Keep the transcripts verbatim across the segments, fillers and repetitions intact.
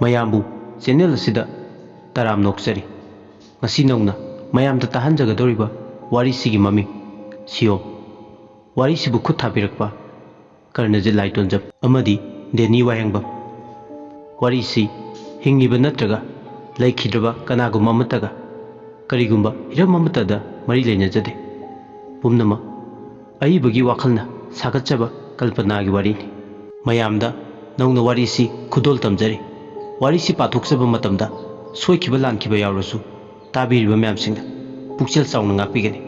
ꯃꯌꯥꯝꯕꯨ ꯆꯦꯅꯦꯜ ꯑꯁꯤꯗ ꯇꯔꯥꯝꯅ ꯑꯣꯛꯆꯔꯤ꯫ ꯉꯁꯤ ꯅꯧꯅ ꯃꯌꯥꯝꯗ ꯇꯥꯍꯟꯖꯒꯗꯧꯔꯤꯕ ꯋꯥꯔꯤꯁꯤꯒꯤ ꯃꯃꯤꯡ ꯁꯤꯌꯣꯝ꯫ ꯋꯥꯔꯤꯁꯤꯕꯨ ꯈꯨꯠ ꯊꯥꯕꯤꯔꯛꯄ ꯀꯔꯅꯖꯤꯠ ꯂꯥꯏꯇꯣꯟꯖꯝ ꯑꯃꯗꯤ ꯗꯦꯅꯤ ꯋꯥꯍꯦꯡꯕꯝ꯫ ꯋꯥꯔꯤꯁꯤ ꯍꯤꯡꯂꯤꯕ ꯅꯠꯇ꯭ꯔꯒ ꯂꯩꯈꯤꯗ꯭ꯔꯕ ꯀꯅꯥꯒꯨꯝꯕ ꯑꯃꯠꯇꯒ ꯀꯔꯤꯒꯨꯝꯕ ꯍꯤꯔꯝ ꯑꯃꯠꯇꯗ ꯃꯔꯤ ꯂꯩꯅꯖꯗꯦ꯫ ꯄꯨꯝꯅꯃꯛ ꯑꯏꯕꯒꯤ ꯋꯥꯈꯜꯅ ꯁꯥꯒꯠꯆꯕ ꯀꯜꯄꯅꯥꯒꯤ ꯋꯥꯔꯤꯅꯤ꯫ ꯃꯌꯥꯝꯗ ꯅꯧꯅ ꯋꯥꯔꯤꯁꯤ ꯈꯨꯗꯣꯜ ꯇꯝꯖꯔꯤ꯫ ꯋꯥꯔꯤꯁꯤ ꯄꯥꯊꯣꯛꯆꯕ ꯃꯇꯝꯗ ꯁꯣꯏꯈꯤꯕ ꯂꯥꯟꯈꯤꯕ ꯌꯥꯎꯔꯁꯨ ꯇꯥꯕꯤꯔꯤꯕ ꯃꯌꯥꯝꯁꯤꯡꯅ ꯄꯨꯛꯆꯦꯜ ꯆꯥꯎꯅ ꯉꯥꯛꯄꯤꯒꯅꯤ꯫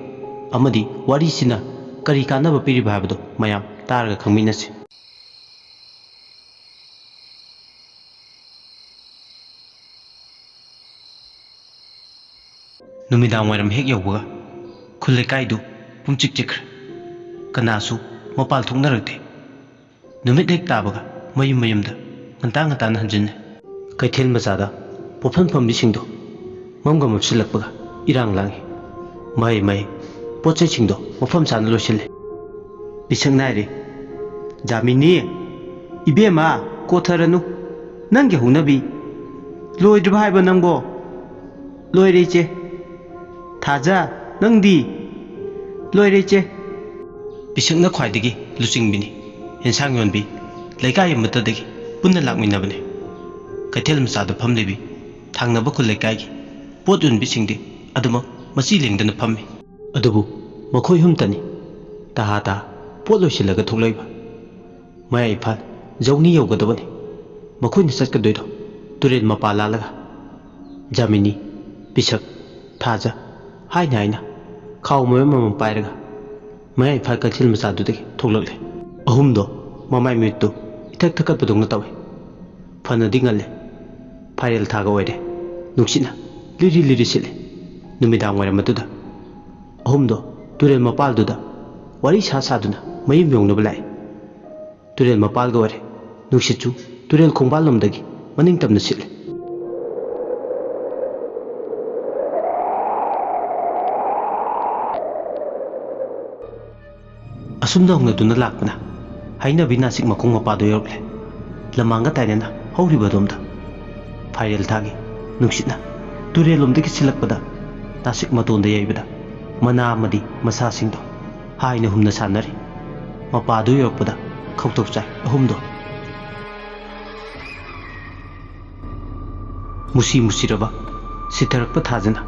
ꯑꯃꯗꯤ ꯋꯥꯔꯤꯁꯤꯅ ꯀꯔꯤ ꯀꯥꯟꯅꯕ ꯄꯤꯔꯤꯕ ꯍꯥꯏꯕꯗꯨ ꯃꯌꯥꯝ ꯇꯥꯔꯒ ꯈꯪꯃꯤꯟꯅꯁꯤ꯫ ꯅꯨꯃꯤꯗꯥꯡ ꯋꯥꯏꯔꯝ ꯍꯦꯛ ꯌꯧꯕꯒ ꯈꯨꯜ ꯂꯩꯀꯥꯏꯗꯨ ꯄꯨꯝꯆꯤꯛ ꯆꯤꯛꯈ꯭ꯔꯦ꯫ ꯀꯅꯥꯁꯨ ꯃꯄꯥꯜ ꯊꯣꯛꯅꯔꯛꯇꯦ꯫ ꯅꯨꯃꯤꯠ ꯍꯦꯛ ꯇꯥꯕꯒ ꯃꯌꯨꯝ ꯃꯌꯨꯝꯗ ꯉꯟꯇꯥ ꯉꯟꯇꯥꯅ ꯍꯟꯖꯤꯟꯅꯩ꯫ ꯀꯩꯊꯦꯜ ꯃꯆꯥꯗ ꯄꯣꯠꯐꯝ ꯐꯝꯕꯤꯁꯤꯡꯗꯣ ꯃꯝꯒ ꯃꯝꯁꯤꯜꯂꯛꯄꯒ ꯏꯔꯥꯡ ꯂꯥꯡꯏ꯫ ꯃꯍꯩ ꯃꯍꯩ ꯄꯣꯠ ꯆꯩꯁꯤꯡꯗꯣ ꯃꯐꯝ ꯆꯥꯅ ꯂꯣꯏꯁꯤꯜꯂꯦ꯫ ꯄꯤꯁꯛ ꯅꯥꯏꯔꯦ꯫ ꯖꯥꯃꯤꯅꯤ, ꯏꯕꯦꯝꯃ, ꯀꯣꯊꯔꯅꯨ꯫ ꯅꯪꯒꯤ ꯍꯧꯅꯕꯤ꯫ ꯂꯣꯏꯗ꯭ꯔꯤꯕ ꯍꯥꯏꯕ ꯅꯪꯕꯣ? ꯂꯣꯏꯔꯦ ꯏꯆꯦ꯫ ꯊꯥꯖ, ꯅꯪꯗꯤ? ꯂꯣꯏꯔꯦ ꯏꯆꯦ꯫ ꯄꯤꯁꯛꯅ ꯈ꯭ꯋꯥꯏꯗꯒꯤ ꯂꯨꯆꯤꯡꯕꯤꯅꯤ꯫ ꯑꯦꯟꯁꯥꯡ ꯌꯣꯟꯕꯤ ꯂꯩꯀꯥꯏ ꯑꯃꯠꯇꯗꯒꯤ ꯄꯨꯟꯅ ꯂꯥꯛꯃꯤꯟꯅꯕꯅꯤ꯫ ꯀꯩꯊꯦꯜ ꯃꯆꯥꯗ ꯐꯝꯂꯤꯕꯤ ꯊꯪꯅꯕ ꯈꯨꯜ ꯂꯩꯀꯥꯏꯒꯤ ꯄꯣꯠ ꯌꯣꯟꯕꯤꯁꯤꯡꯗꯤ ꯑꯗꯨꯃꯛ ꯃꯆꯤ ꯂꯦꯡꯗꯅ ꯐꯝꯃꯤ꯫ ꯑꯗꯨꯕꯨ ꯃꯈꯣꯏ ꯑꯍꯨꯝꯇꯅꯤ ꯇꯍꯥ ꯇꯍꯥ ꯄꯣꯠ ꯂꯣꯏꯁꯤꯜꯂꯒ ꯊꯣꯛꯂꯛꯏꯕ꯫ ꯃꯌꯥꯏ ꯏꯝꯐꯥꯜ ꯖꯧꯅꯤ ꯌꯧꯒꯗꯕꯅꯤ꯫ ꯃꯈꯣꯏꯅ ꯆꯠꯀꯗꯣꯏꯗꯣ ꯇꯨꯔꯦꯜ ꯃꯄꯥ ꯂꯥꯜꯂꯒ꯫ ꯖꯥꯃꯤꯅꯤ, ꯄꯤꯁꯛ, ꯊꯥꯖ ꯍꯥꯏꯅ ꯍꯥꯏꯅ ꯈꯥꯎ ꯃꯌꯨꯝ ꯑꯃꯃꯝ ꯄꯥꯏꯔꯒ ꯃꯌꯥꯏ ꯏꯝꯐꯥꯜ ꯀꯩꯊꯦꯜ ꯃꯆꯥꯗꯨꯗꯒꯤ ꯊꯣꯛꯂꯛꯂꯦ꯫ ꯑꯍꯨꯝꯗꯣ ꯃꯃꯥꯏ ꯃꯤꯠꯇꯨ ꯏꯊꯛ ꯊꯛꯀꯠꯄꯗꯧꯅ ꯇꯧꯏ꯫ ꯐꯅꯗꯤ ꯉꯜꯂꯦ꯫ ꯐꯥꯏꯔꯦꯜ ꯊꯥꯒ ꯑꯣꯏꯔꯦ꯫ ꯅꯨꯡꯁꯤꯠꯅ ꯂꯤꯔꯤ ꯂꯤꯔꯤ ꯁꯤꯠꯂꯦ꯫ ꯅꯨꯃꯤꯗꯥꯡ ꯋꯥꯏꯔꯝ ꯑꯗꯨꯗ ꯑꯍꯨꯝꯗꯣ ꯇꯨꯔꯦꯜ ꯃꯄꯥꯜꯗꯨꯗ ꯋꯥꯔꯤ ꯁꯥ ꯁꯥꯗꯨꯅ ꯃꯌꯨꯝ ꯌꯧꯅꯕ ꯂꯥꯛꯏ꯫ ꯇꯨꯔꯦꯜ ꯃꯄꯥꯜꯒ ꯑꯣꯏꯔꯦ꯫ ꯅꯨꯡꯁꯤꯠꯁꯨ ꯇꯨꯔꯦꯜ ꯈꯣꯡꯕꯥꯜꯂꯣꯝꯗꯒꯤ ꯃꯅꯤꯡ ꯇꯝꯅ ꯁꯤꯠꯂꯦ꯫ ꯑꯁꯨꯝꯅ ꯍꯧꯅꯗꯨꯅ ꯂꯥꯛꯄꯅ ꯍꯩꯅꯕꯤ ꯅꯥꯁꯤꯛ ꯃꯈꯣꯡ ꯃꯄꯥꯗꯨ ꯌꯧꯔꯛꯂꯦ꯫ ꯂꯃꯥꯡꯒ ꯇꯥꯏꯅꯅ ꯍꯧꯔꯤꯕ ꯑꯗꯣꯝꯗ꯫ ꯐꯥꯏꯔꯦꯜ ꯊꯥꯒꯤ ꯅꯨꯡꯁꯤꯠꯅ ꯇꯨꯔꯦꯜꯂꯣꯝꯗꯒꯤ ꯁꯤꯜꯂꯛꯄꯗ ꯅꯥꯁꯤꯛ ꯃꯇꯣꯟꯗ ꯌꯩꯕꯗ ꯃꯅꯥ ꯑꯃꯗꯤ ꯃꯁꯥꯁꯤꯡꯗꯣ ꯍꯥꯏꯅ ꯍꯨꯝꯅ ꯁꯥꯟꯅꯔꯤ꯫ ꯃꯄꯥꯗꯨ ꯌꯧꯔꯛꯄꯗ ꯈꯧꯇꯣꯛ ꯆꯥꯏ ꯑꯍꯨꯝꯗꯣ꯫ ꯃꯨꯁꯤ ꯃꯨꯁꯤꯔꯕ ꯁꯤꯊꯔꯛꯄ ꯊꯥꯖꯅ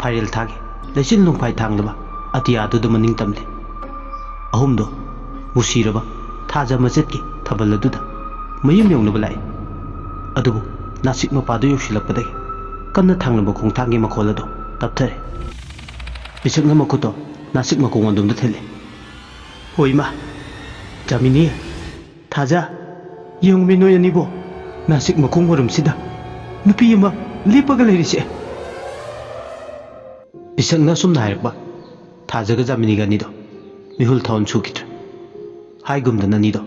ꯐꯥꯏꯔꯦꯜ ꯊꯥꯒꯤ ꯂꯩꯆꯤꯜ ꯅꯣꯡꯐꯥꯏ ꯊꯥꯡꯂꯕ ꯑꯇꯤꯌꯥꯗꯨꯗ ꯃꯅꯤꯡ ꯇꯝꯂꯤ꯫ ꯑꯍꯨꯝꯗꯣ ꯃꯨꯁꯤꯔꯕ ꯊꯥꯖ ꯃꯆꯦꯠꯀꯤ ꯊꯥꯕꯜ ꯑꯗꯨꯗ ꯃꯌꯨꯝ ꯌꯧꯅꯕ ꯂꯥꯛꯏ꯫ ꯑꯗꯨꯕꯨ ꯅꯥꯁꯤꯛ ꯃꯄꯥꯗꯨ ꯌꯧꯁꯤꯜꯂꯛꯄꯗꯒꯤ ꯀꯟꯅ ꯊꯥꯡꯂꯕ ꯈꯣꯡꯊꯥꯡꯒꯤ ꯃꯈꯣꯜ ꯑꯗꯨ ꯇꯞꯊꯔꯦ꯫ ꯄꯤꯁꯛꯅ ꯃꯈꯨꯠꯇꯣ ꯅꯥꯁꯤꯛ ꯃꯈꯣꯡ ꯑꯗꯣꯝꯗ ꯊꯤꯜꯂꯤ꯫ "ꯍꯣꯏ ꯏꯃꯥ, ꯖꯥꯃꯤꯅꯤ, ꯊꯥꯖ, ꯌꯦꯡꯉꯨꯃꯤ ꯅꯣꯏ ꯑꯅꯤꯕꯣ, ꯅꯥꯁꯤꯛ ꯃꯈꯣꯡ ꯃꯔꯨꯝꯁꯤꯗ ꯅꯨꯄꯤ ꯑꯃ ꯂꯦꯞꯄꯒ ꯂꯩꯔꯤꯁꯦ!" ꯄꯤꯁꯛꯅ ꯑꯁꯨꯝꯅ ꯍꯥꯏꯔꯛꯄ ꯊꯥꯖꯒ ꯖꯥꯃꯤꯅꯤꯒ ꯑꯅꯤꯗꯣ ꯃꯤꯍꯨꯜ ꯊꯥꯎꯟ ꯁꯨꯈꯤꯗ꯭ꯔꯦ꯫ ꯍꯥꯏꯒꯨꯝꯗꯅ ꯑꯅꯤꯗꯣ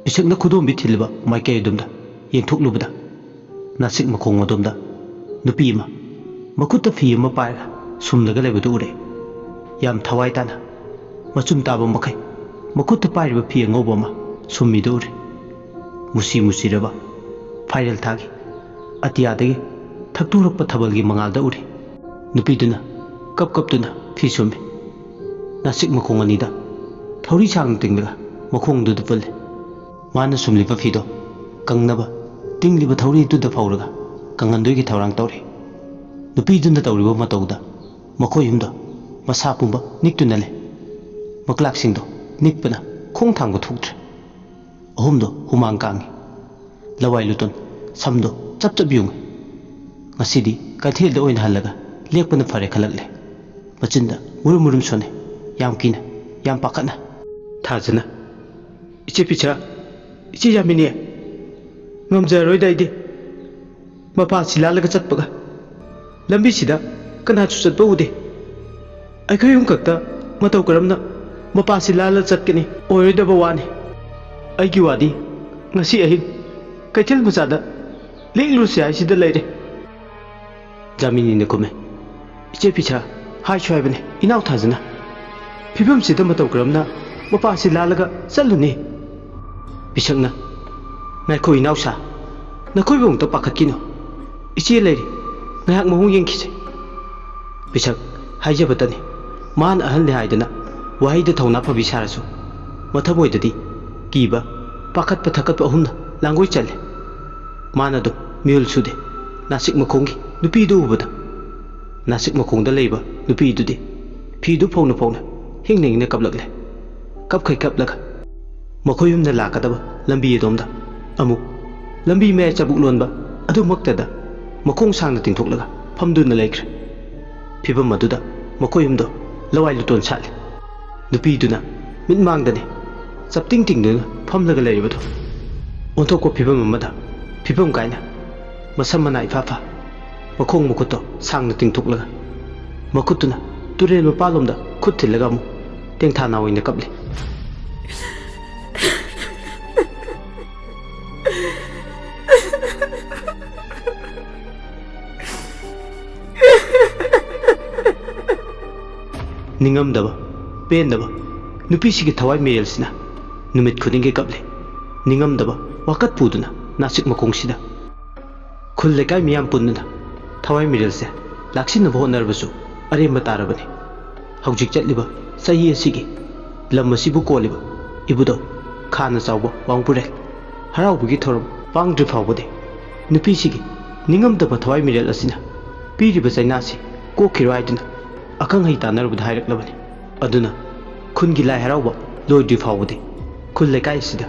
ꯄꯤꯁꯛꯅ ꯈꯨꯗꯣꯝꯕꯤ ꯊꯤꯜꯂꯤꯕ ꯃꯥꯏꯀꯩ ꯑꯗꯣꯝꯗ ꯌꯦꯡꯊꯣꯛꯂꯨꯕꯗ ꯅꯥꯁꯤꯛ ꯃꯈꯣꯡ ꯑꯗꯣꯝꯗ ꯅꯨꯄꯤ ꯑꯃ ꯃꯈꯨꯠꯇ ꯐꯤ ꯑꯃ ꯄꯥꯏꯔꯒ ꯁꯨꯝꯂꯒ ꯂꯩꯕꯗꯨ ꯎꯔꯦ꯫ ꯌꯥꯝ ꯊꯋꯥꯏ ꯇꯥꯅ ꯃꯆꯨꯝ ꯇꯥꯕ ꯃꯈꯩ ꯃꯈꯨꯠꯇ ꯄꯥꯏꯔꯤꯕ ꯐꯤ ꯑꯉꯧꯕ ꯑꯃ ꯁꯨꯝꯃꯤꯗꯨ ꯎꯔꯦ꯫ ꯃꯨꯁꯤ ꯃꯨꯁꯤꯔꯕ ꯐꯥꯏꯔꯦꯜ ꯊꯥꯒꯤ ꯑꯇꯤꯌꯥꯗꯒꯤ ꯊꯛꯇꯣꯔꯛꯄ ꯊꯥꯕꯜꯒꯤ ꯃꯉꯥꯜꯗ ꯎꯔꯤ꯫ ꯅꯨꯄꯤꯗꯨꯅ ꯀꯞ ꯀꯞꯇꯨꯅ ꯐꯤ ꯁꯨꯝꯃꯤ꯫ ꯅꯥꯁꯤꯛ ꯃꯈꯣꯡ ꯑꯅꯤꯗ ꯊꯧꯔꯤ ꯁꯥꯡꯅ ꯇꯤꯡꯂꯒ ꯃꯈꯣꯡꯗꯨꯗ ꯄꯨꯜꯂꯤ꯫ ꯃꯥꯅ ꯁꯨꯝꯂꯤꯕ ꯐꯤꯗꯣ ꯀꯪꯅꯕ ꯇꯤꯡꯂꯤꯕ ꯊꯧꯔꯤꯗꯨꯗ ꯐꯧꯔꯒ ꯀꯪꯍꯟꯗꯣꯏꯒꯤ ꯊꯧꯔꯥꯡ ꯇꯧꯔꯤ꯫ ꯅꯨꯄꯤꯗꯨꯅ ꯇꯧꯔꯤꯕ ꯃꯇꯧꯗ ꯃꯈꯣꯏ ꯑꯍꯨꯝꯗꯣ ꯃꯁꯥ ꯄꯨꯝꯕ ꯅꯤꯛꯇꯨꯅ ꯂꯩ꯫ ꯃꯀ꯭ꯂꯥꯛꯁꯤꯡꯗꯣ ꯅꯤꯛꯄꯅ ꯈꯣꯡ ꯊꯥꯡꯕ ꯊꯣꯛꯇ꯭ꯔꯦ꯫ ꯑꯍꯨꯝꯗꯣ ꯍꯨꯃꯥꯡ ꯀꯥꯡꯉꯤ꯫ ꯂꯋꯥꯏ ꯂꯨꯇꯣꯟ ꯁꯝꯗꯣ ꯆꯞ ꯆꯞ ꯌꯨꯡꯉꯤ꯫ ꯉꯁꯤꯗꯤ ꯀꯩꯊꯦꯜꯗ ꯑꯣꯏꯅ ꯍꯜꯂꯒ ꯂꯦꯛꯄꯅ ꯐꯔꯦ ꯈꯜꯂꯛꯂꯦ꯫ ꯃꯆꯤꯟꯗ ꯃꯨꯔꯨꯝ ꯃꯨꯔꯨꯝ ꯁꯣꯟꯅꯩ, ꯌꯥꯝ ꯀꯤꯅ, ꯌꯥꯝ ꯄꯥꯈꯠꯅ꯫ ꯊꯥꯖꯅ, "ꯏꯆꯦ ꯄꯤꯁꯥ, ꯏꯆꯦ ꯌꯥꯃꯤꯅꯤ, ꯉꯝꯖꯔꯔꯣꯏꯗ ꯑꯩꯗꯤ꯫ ꯃꯄꯥꯁꯤ ꯂꯥꯜꯂꯒ ꯆꯠꯄꯒ ꯂꯝꯕꯤꯁꯤꯗ ꯀꯅꯥꯁꯨ ꯆꯠꯄ ꯎꯗꯦ꯫ ꯑꯩꯈꯣꯏ ꯑꯍꯨꯝ ꯈꯛꯇ ꯃꯇꯧ ꯀꯔꯝꯅ ꯃꯄꯥꯁꯤ ꯂꯥꯜꯂ ꯆꯠꯀꯅꯤ? ꯑꯣꯏꯔꯣꯏꯗꯕ ꯋꯥꯅꯤ꯫ ꯑꯩꯒꯤ ꯋꯥꯗꯤ ꯉꯁꯤ ꯑꯍꯤꯡ ꯀꯩꯊꯦꯜ ꯃꯆꯥꯗ ꯂꯦꯛꯂꯨꯁꯤ ꯍꯥꯏꯁꯤꯗ ꯂꯩꯔꯦ꯫" ꯖꯥꯃꯤꯅꯤꯅ ꯈꯨꯝꯃꯦ, "ꯏꯆꯦ ꯄꯤꯁꯥ, ꯍꯥꯏꯁꯨ ꯍꯥꯏꯕꯅꯦ ꯏꯅꯥꯎ ꯊꯥꯖꯅ, ꯐꯤꯕꯝꯁꯤꯗ ꯃꯇꯧ ꯀꯔꯝꯅ ꯃꯄꯥꯁꯤ ꯂꯥꯜꯂꯒ ꯆꯠꯂꯨꯅꯤ?" ꯄꯤꯁꯛꯅ, "ꯉꯥꯏꯈꯣ ꯏꯅꯥꯎꯁꯥ, ꯅꯈꯣꯏꯕꯨ ꯑꯃꯨꯛꯇ ꯄꯥꯈꯠꯈꯤꯅꯨ꯫ "ꯏꯆꯦ ꯂꯩꯔꯤ, ꯉꯥꯏꯍꯥꯛ ꯃꯑꯣꯡ ꯌꯦꯡꯈꯤꯁꯦ꯫" ꯄꯤꯁꯛ ꯍꯥꯏꯖꯕꯇꯅꯤ, ꯃꯥꯅ ꯑꯍꯜꯅꯤ ꯍꯥꯏꯗꯅ ꯋꯥꯍꯩꯗ ꯊꯧꯅꯥ ꯐꯕꯤ ꯁꯥꯔꯁꯨ, ꯃꯊꯃꯣꯏꯗꯗꯤ ꯀꯤꯕ, ꯄꯥꯈꯠꯄ ꯊꯛꯀꯠꯄ ꯑꯍꯨꯝꯅ ꯂꯥꯡꯒꯣꯏ ꯆꯜꯂꯦ꯫ ꯃꯥꯅ ꯑꯗꯨꯝ ꯃꯤꯍꯨꯜ ꯁꯨꯗꯦ꯫ ꯅꯥꯁꯤꯛ ꯃꯈꯣꯡꯒꯤ ꯅꯨꯄꯤꯗꯨ ꯎꯕꯗ, ꯅꯥꯁꯤꯛ ꯃꯈꯣꯡꯗ ꯂꯩꯕ ꯅꯨꯄꯤꯗꯨꯗꯤ ꯐꯤꯗꯨ ꯐꯧꯅ ꯐꯧꯅ ꯍꯤꯡꯅ ꯍꯤꯡꯅ ꯀꯞꯂꯛꯂꯦ꯫ ꯀꯞꯈꯩ ꯀꯞꯂꯒ ꯃꯈꯣꯏ ꯌꯨꯝꯗ ꯂꯥꯛꯀꯗꯕ ꯂꯝꯕꯤ ꯑꯗꯣꯝꯗ ꯑꯃꯨꯛ ꯂꯝꯕꯤ ꯃꯌꯥꯏ ꯆꯕꯨꯛ ꯂꯣꯟꯕ ꯑꯗꯨꯃꯛꯇꯗ ꯃꯈꯣꯡ ꯁꯥꯡꯅ ꯇꯤꯡꯊꯣꯛꯂꯒ ꯐꯝꯗꯨꯅ ꯂꯩꯈ꯭ꯔꯦ꯫ ꯐꯤꯕꯝ ꯑꯗꯨꯗ ꯃꯈꯣꯏ ꯌꯨꯝꯗꯣ ꯂꯋꯥꯏ ꯂꯨꯇꯣꯟ ꯁꯥꯠꯂꯦ꯫ ꯅꯨꯄꯤꯗꯨꯅ ꯃꯤꯠꯃꯥꯡꯗꯅꯤ ꯆꯞꯇꯤꯡ ꯇꯤꯡꯗꯨꯅ ꯐꯝꯂꯒ ꯂꯩꯔꯤꯕꯗꯣ꯫ ꯑꯣꯟꯊꯣꯛꯄ ꯐꯤꯕꯝ ꯑꯃꯗ, ꯐꯤꯕꯝ ꯀꯥꯏꯅ, ꯃꯁꯝ ꯃꯅꯥ ꯏꯐꯥ ꯐꯥ, ꯃꯈꯣꯡ ꯃꯈꯨꯠꯇꯣ ꯁꯥꯡꯅ ꯇꯤꯡꯊꯣꯛꯂꯒ ꯃꯈꯨꯠꯇꯨꯅ ꯇꯨꯔꯦꯜ ꯃꯄꯥꯜꯂꯣꯝꯗ ꯈꯨꯠ ꯊꯤꯜꯂꯒ ꯑꯃꯨꯛ ꯇꯦꯡꯊꯥ ꯅꯥ ꯑꯣꯏꯅ ꯀꯞꯂꯤ꯫ ꯅꯤꯡꯉꯝꯗꯕ, ꯄꯦꯟꯗꯕ ꯅꯨꯄꯤꯁꯤꯒꯤ ꯊꯋꯥꯏ ꯃꯤꯔꯦꯜꯁꯤꯅ ꯅꯨꯃꯤꯠ ꯈꯨꯗꯤꯡꯒꯤ ꯀꯞꯂꯤ꯫ ꯅꯤꯡꯉꯝꯗꯕ ꯋꯥꯀꯠ ꯄꯨꯗꯨꯅ ꯅꯥꯁꯤꯛ ꯃꯈꯣꯡꯁꯤꯗ ꯈꯨꯜ ꯂꯩꯀꯥꯏ ꯃꯤꯌꯥꯝ ꯄꯨꯟꯗꯨꯅ ꯊꯋꯥꯏ ꯃꯤꯔꯦꯜꯁꯦ ꯂꯥꯛꯁꯤꯟꯅꯕ ꯍꯣꯠꯅꯔꯕꯁꯨ ꯑꯔꯦꯝꯕ ꯇꯥꯔꯕꯅꯤ꯫ ꯍꯧꯖꯤꯛ ꯆꯠꯂꯤꯕ ꯆꯍꯤ ꯑꯁꯤꯒꯤ ꯂꯝ ꯑꯁꯤꯕꯨ ꯀꯣꯜꯂꯤꯕ ꯏꯕꯨꯙꯧ ꯈꯥꯅ ꯆꯥꯎꯕ ꯋꯥꯡꯕꯨꯔꯦꯜ ꯍꯔꯥꯎꯕꯒꯤ ꯊꯧꯔꯝ ꯄꯥꯡꯗ꯭ꯔꯤ ꯐꯥꯎꯕꯗꯤ ꯅꯨꯄꯤꯁꯤꯒꯤ ꯅꯤꯡꯉꯝꯗꯕ ꯊꯋꯥꯏ ꯃꯤꯔꯦꯜ ꯑꯁꯤꯅ ꯄꯤꯔꯤꯕ ꯆꯩꯅꯥꯁꯤ ꯀꯣꯛꯈꯤꯔꯣꯏ ꯍꯥꯏꯗꯨꯅ ꯑꯈꯪ ꯑꯍꯩ ꯇꯥꯟꯅꯔꯨꯕꯗ ꯍꯥꯏꯔꯛꯂꯕꯅꯤ꯫ ꯑꯗꯨꯅ ꯈꯨꯟꯒꯤ ꯂꯥꯏ ꯍꯔꯥꯎꯕ ꯂꯣꯏꯗ꯭ꯔꯤ ꯐꯥꯎꯕꯗꯤ ꯈꯨꯜ ꯂꯩꯀꯥꯏ ꯑꯁꯤꯗ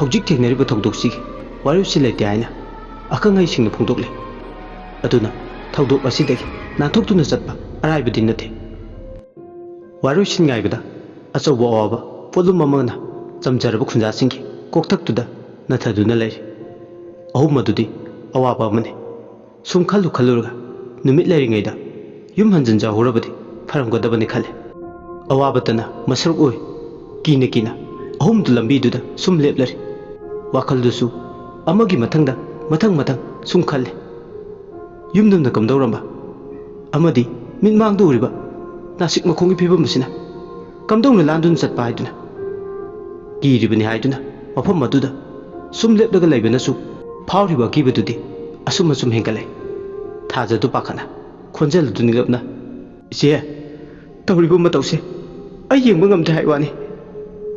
ꯍꯧꯖꯤꯛ ꯊꯦꯡꯅꯔꯤꯕ ꯊꯧꯗꯣꯛꯁꯤꯒꯤ ꯋꯥꯔꯣꯏꯁꯤꯟ ꯂꯩꯇꯦ ꯍꯥꯏꯅ ꯑꯈꯪ ꯑꯍꯩꯁꯤꯡꯅ ꯐꯣꯡꯗꯣꯛꯂꯤ꯫ ꯑꯗꯨꯅ ꯊꯧꯗꯣꯛ ꯑꯁꯤꯗꯒꯤ ꯅꯥꯟꯊꯣꯛꯇꯨꯅ ꯆꯠꯄ ꯑꯔꯥꯏꯕꯗꯤ ꯅꯠꯇꯦ꯫ ꯋꯥꯔꯣꯏꯁꯤꯟ ꯉꯥꯏꯕꯗ ꯑꯆꯧꯕ ꯑꯋꯥꯕ ꯄꯣꯠꯂꯨꯝ ꯑꯃꯅ ꯆꯝꯖꯔꯕ ꯈꯨꯟꯖꯥꯁꯤꯡꯒꯤ ꯀꯣꯛꯊꯛꯇꯨꯗ ꯅꯟꯊꯗꯨꯅ ꯂꯩꯔꯤ꯫ ꯑꯍꯨꯝ ꯑꯗꯨꯗꯤ ꯑꯋꯥꯕ ꯑꯃꯅꯤ꯫ ꯁꯨꯝ ꯈꯜꯂꯨ ꯈꯜꯂꯨꯔꯒ ꯅꯨꯃꯤꯠ ꯂꯩꯔꯤꯉꯩꯗ ꯌꯨꯝ ꯍꯟꯖꯤꯟꯖꯍꯧꯔꯕꯗꯤ ꯐꯔꯝꯒꯗꯕꯅꯤ ꯈꯜꯂꯤ꯫ ꯑꯋꯥꯕꯇꯅ ꯃꯁꯔꯨꯛ ꯑꯣꯏ꯫ ꯀꯤꯅ ꯀꯤꯅ ꯑꯍꯨꯝꯗꯨ ꯂꯝꯕꯤꯗꯨꯗ ꯁꯨꯝ ꯂꯦꯞꯂꯔꯤ꯫ ꯋꯥꯈꯜꯗꯨꯁꯨ ꯑꯃꯒꯤ ꯃꯊꯪꯗ ꯃꯊꯪ ꯃꯊꯪ ꯁꯨꯝ ꯈꯜꯂꯤ꯫ ꯌꯨꯝꯗꯨꯅ ꯀꯝꯗꯧꯔꯝꯕ ꯑꯃꯗꯤ ꯃꯤꯠꯃꯥꯡꯗ ꯎꯔꯤꯕ ꯅꯥꯁꯤꯛ ꯃꯈꯣꯡꯒꯤ ꯐꯤꯕꯝ ꯑꯁꯤꯅ ꯀꯝꯗꯧꯅ ꯂꯥꯟꯗꯨꯅ ꯆꯠꯄ ꯍꯥꯏꯗꯨꯅ ꯀꯤꯔꯤꯕꯅꯤ ꯍꯥꯏꯗꯨꯅ ꯃꯐꯝ ꯑꯗꯨꯗ ꯁꯨꯝ ꯂꯦꯞꯂꯒ ꯂꯩꯕꯅꯁꯨ ꯐꯥꯎꯔꯤꯕ ꯑꯀꯤꯕꯗꯨꯗꯤ ꯑꯁꯨꯝ ꯑꯁꯨꯝ ꯍꯦꯟꯒꯠꯂꯛꯏ꯫ ꯊꯥꯖꯗꯨ ꯄꯥꯈꯠꯅ ꯈꯣꯟꯖꯦꯜ ꯑꯗꯨ ꯅꯤꯛꯂꯞꯅ, "ꯏꯆꯦ, ꯇꯧꯔꯤꯕ ꯃꯇꯧꯁꯦ ꯑꯩ ꯌꯦꯡꯕ ꯉꯝꯗ꯭ꯔꯦ ꯍꯥꯏ ꯋꯥꯅꯤ꯫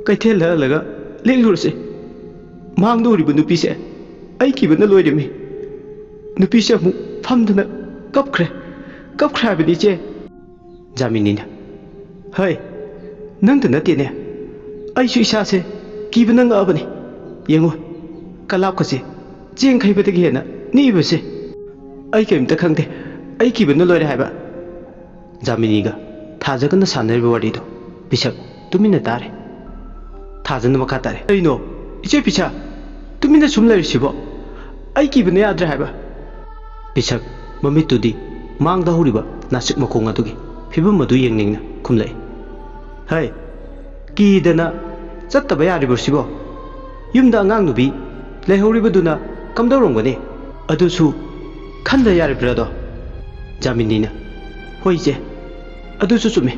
ꯀꯩꯊꯦꯜꯗ ꯍꯜꯂꯒ ꯂꯦꯛꯂꯨꯔꯁꯤ꯫ ꯃꯥꯡꯗ ꯎꯔꯤꯕ ꯅꯨꯄꯤꯁꯦ ꯑꯩ ꯀꯤꯕꯅ ꯂꯣꯏꯔꯦꯃꯤ꯫ ꯅꯨꯄꯤꯁꯦ ꯑꯃꯨꯛ ꯐꯝꯗꯅ ꯀꯞꯈ꯭ꯔꯦ, ꯀꯞꯈ꯭ꯔꯦ ꯍꯥꯏꯕꯅꯤ ꯏꯆꯦ꯫" ꯖꯥꯃꯤꯅꯤꯅ, "ꯍꯩ, ꯅꯪꯇ ꯅꯠꯇꯦꯅꯦ, ꯑꯩꯁꯨ ꯏꯁꯥꯁꯦ ꯀꯤꯕꯅ ꯉꯛꯑꯕꯅꯤ꯫ ꯌꯦꯡꯉꯨ, ꯀꯂꯥꯞꯀꯁꯦ ꯆꯦꯡ ꯈꯩꯕꯗꯒꯤ ꯍꯦꯟꯅ ꯅꯤꯛꯏꯕꯁꯦ꯫ ꯑꯩ ꯀꯔꯤꯝꯇ ꯈꯪꯗꯦ, ꯑꯩ ꯀꯤꯕꯅ ꯂꯣꯏꯔꯦ ꯍꯥꯏꯕ꯫" ꯖꯥꯃꯤꯅꯤꯒ ꯊꯥꯖꯒꯅ ꯁꯥꯟꯅꯔꯤꯕ ꯋꯥꯔꯤꯗꯣ ꯄꯤꯁꯛ ꯇꯨꯃꯤꯟꯅ ꯇꯥꯔꯦ꯫ ꯊꯥꯖꯅ ꯃꯈꯥ ꯇꯥꯔꯦ, "ꯀꯩꯅꯣ, ꯏꯆꯦ ꯄꯤꯁꯛ, ꯇꯨꯃꯤꯟꯅ ꯁꯨꯝ ꯂꯩꯔꯤꯁꯤꯕꯣ? ꯑꯩ ꯀꯤꯕꯅ ꯌꯥꯗ꯭ꯔꯦ ꯍꯥꯏꯕ꯫" ꯄꯤꯁꯛ ꯃꯃꯤꯠꯇꯨꯗꯤ ꯃꯥꯡꯗ ꯍꯧꯔꯤꯕ ꯅꯥꯁꯤꯛ ꯃꯈꯣꯡ ꯑꯗꯨꯒꯤ ꯐꯤꯕꯝ ꯑꯗꯨ ꯌꯦꯡꯅꯤꯡꯅ ꯈꯨꯝꯂꯛꯏ꯫ "ꯍꯩ, ꯀꯤꯗꯅ ꯆꯠꯇꯕ ꯌꯥꯔꯤꯕ꯭ꯔꯣ ꯁꯤꯕꯣ? ꯌꯨꯝꯗ ꯑꯉꯥꯡ ꯅꯨꯄꯤ ꯂꯩꯍꯧꯔꯤꯕꯗꯨꯅ ꯀꯝꯗꯧꯔꯝꯒꯅꯤ? ꯑꯗꯨꯁꯨ ꯈꯟꯗ ꯌꯥꯔꯤꯕ꯭ꯔꯥꯗꯣ?" ꯖꯥꯃꯤꯅꯤꯅ, "ꯍꯣꯏ ꯏꯆꯦ, ꯑꯗꯨꯁꯨ ꯆꯨꯝꯃꯤ꯫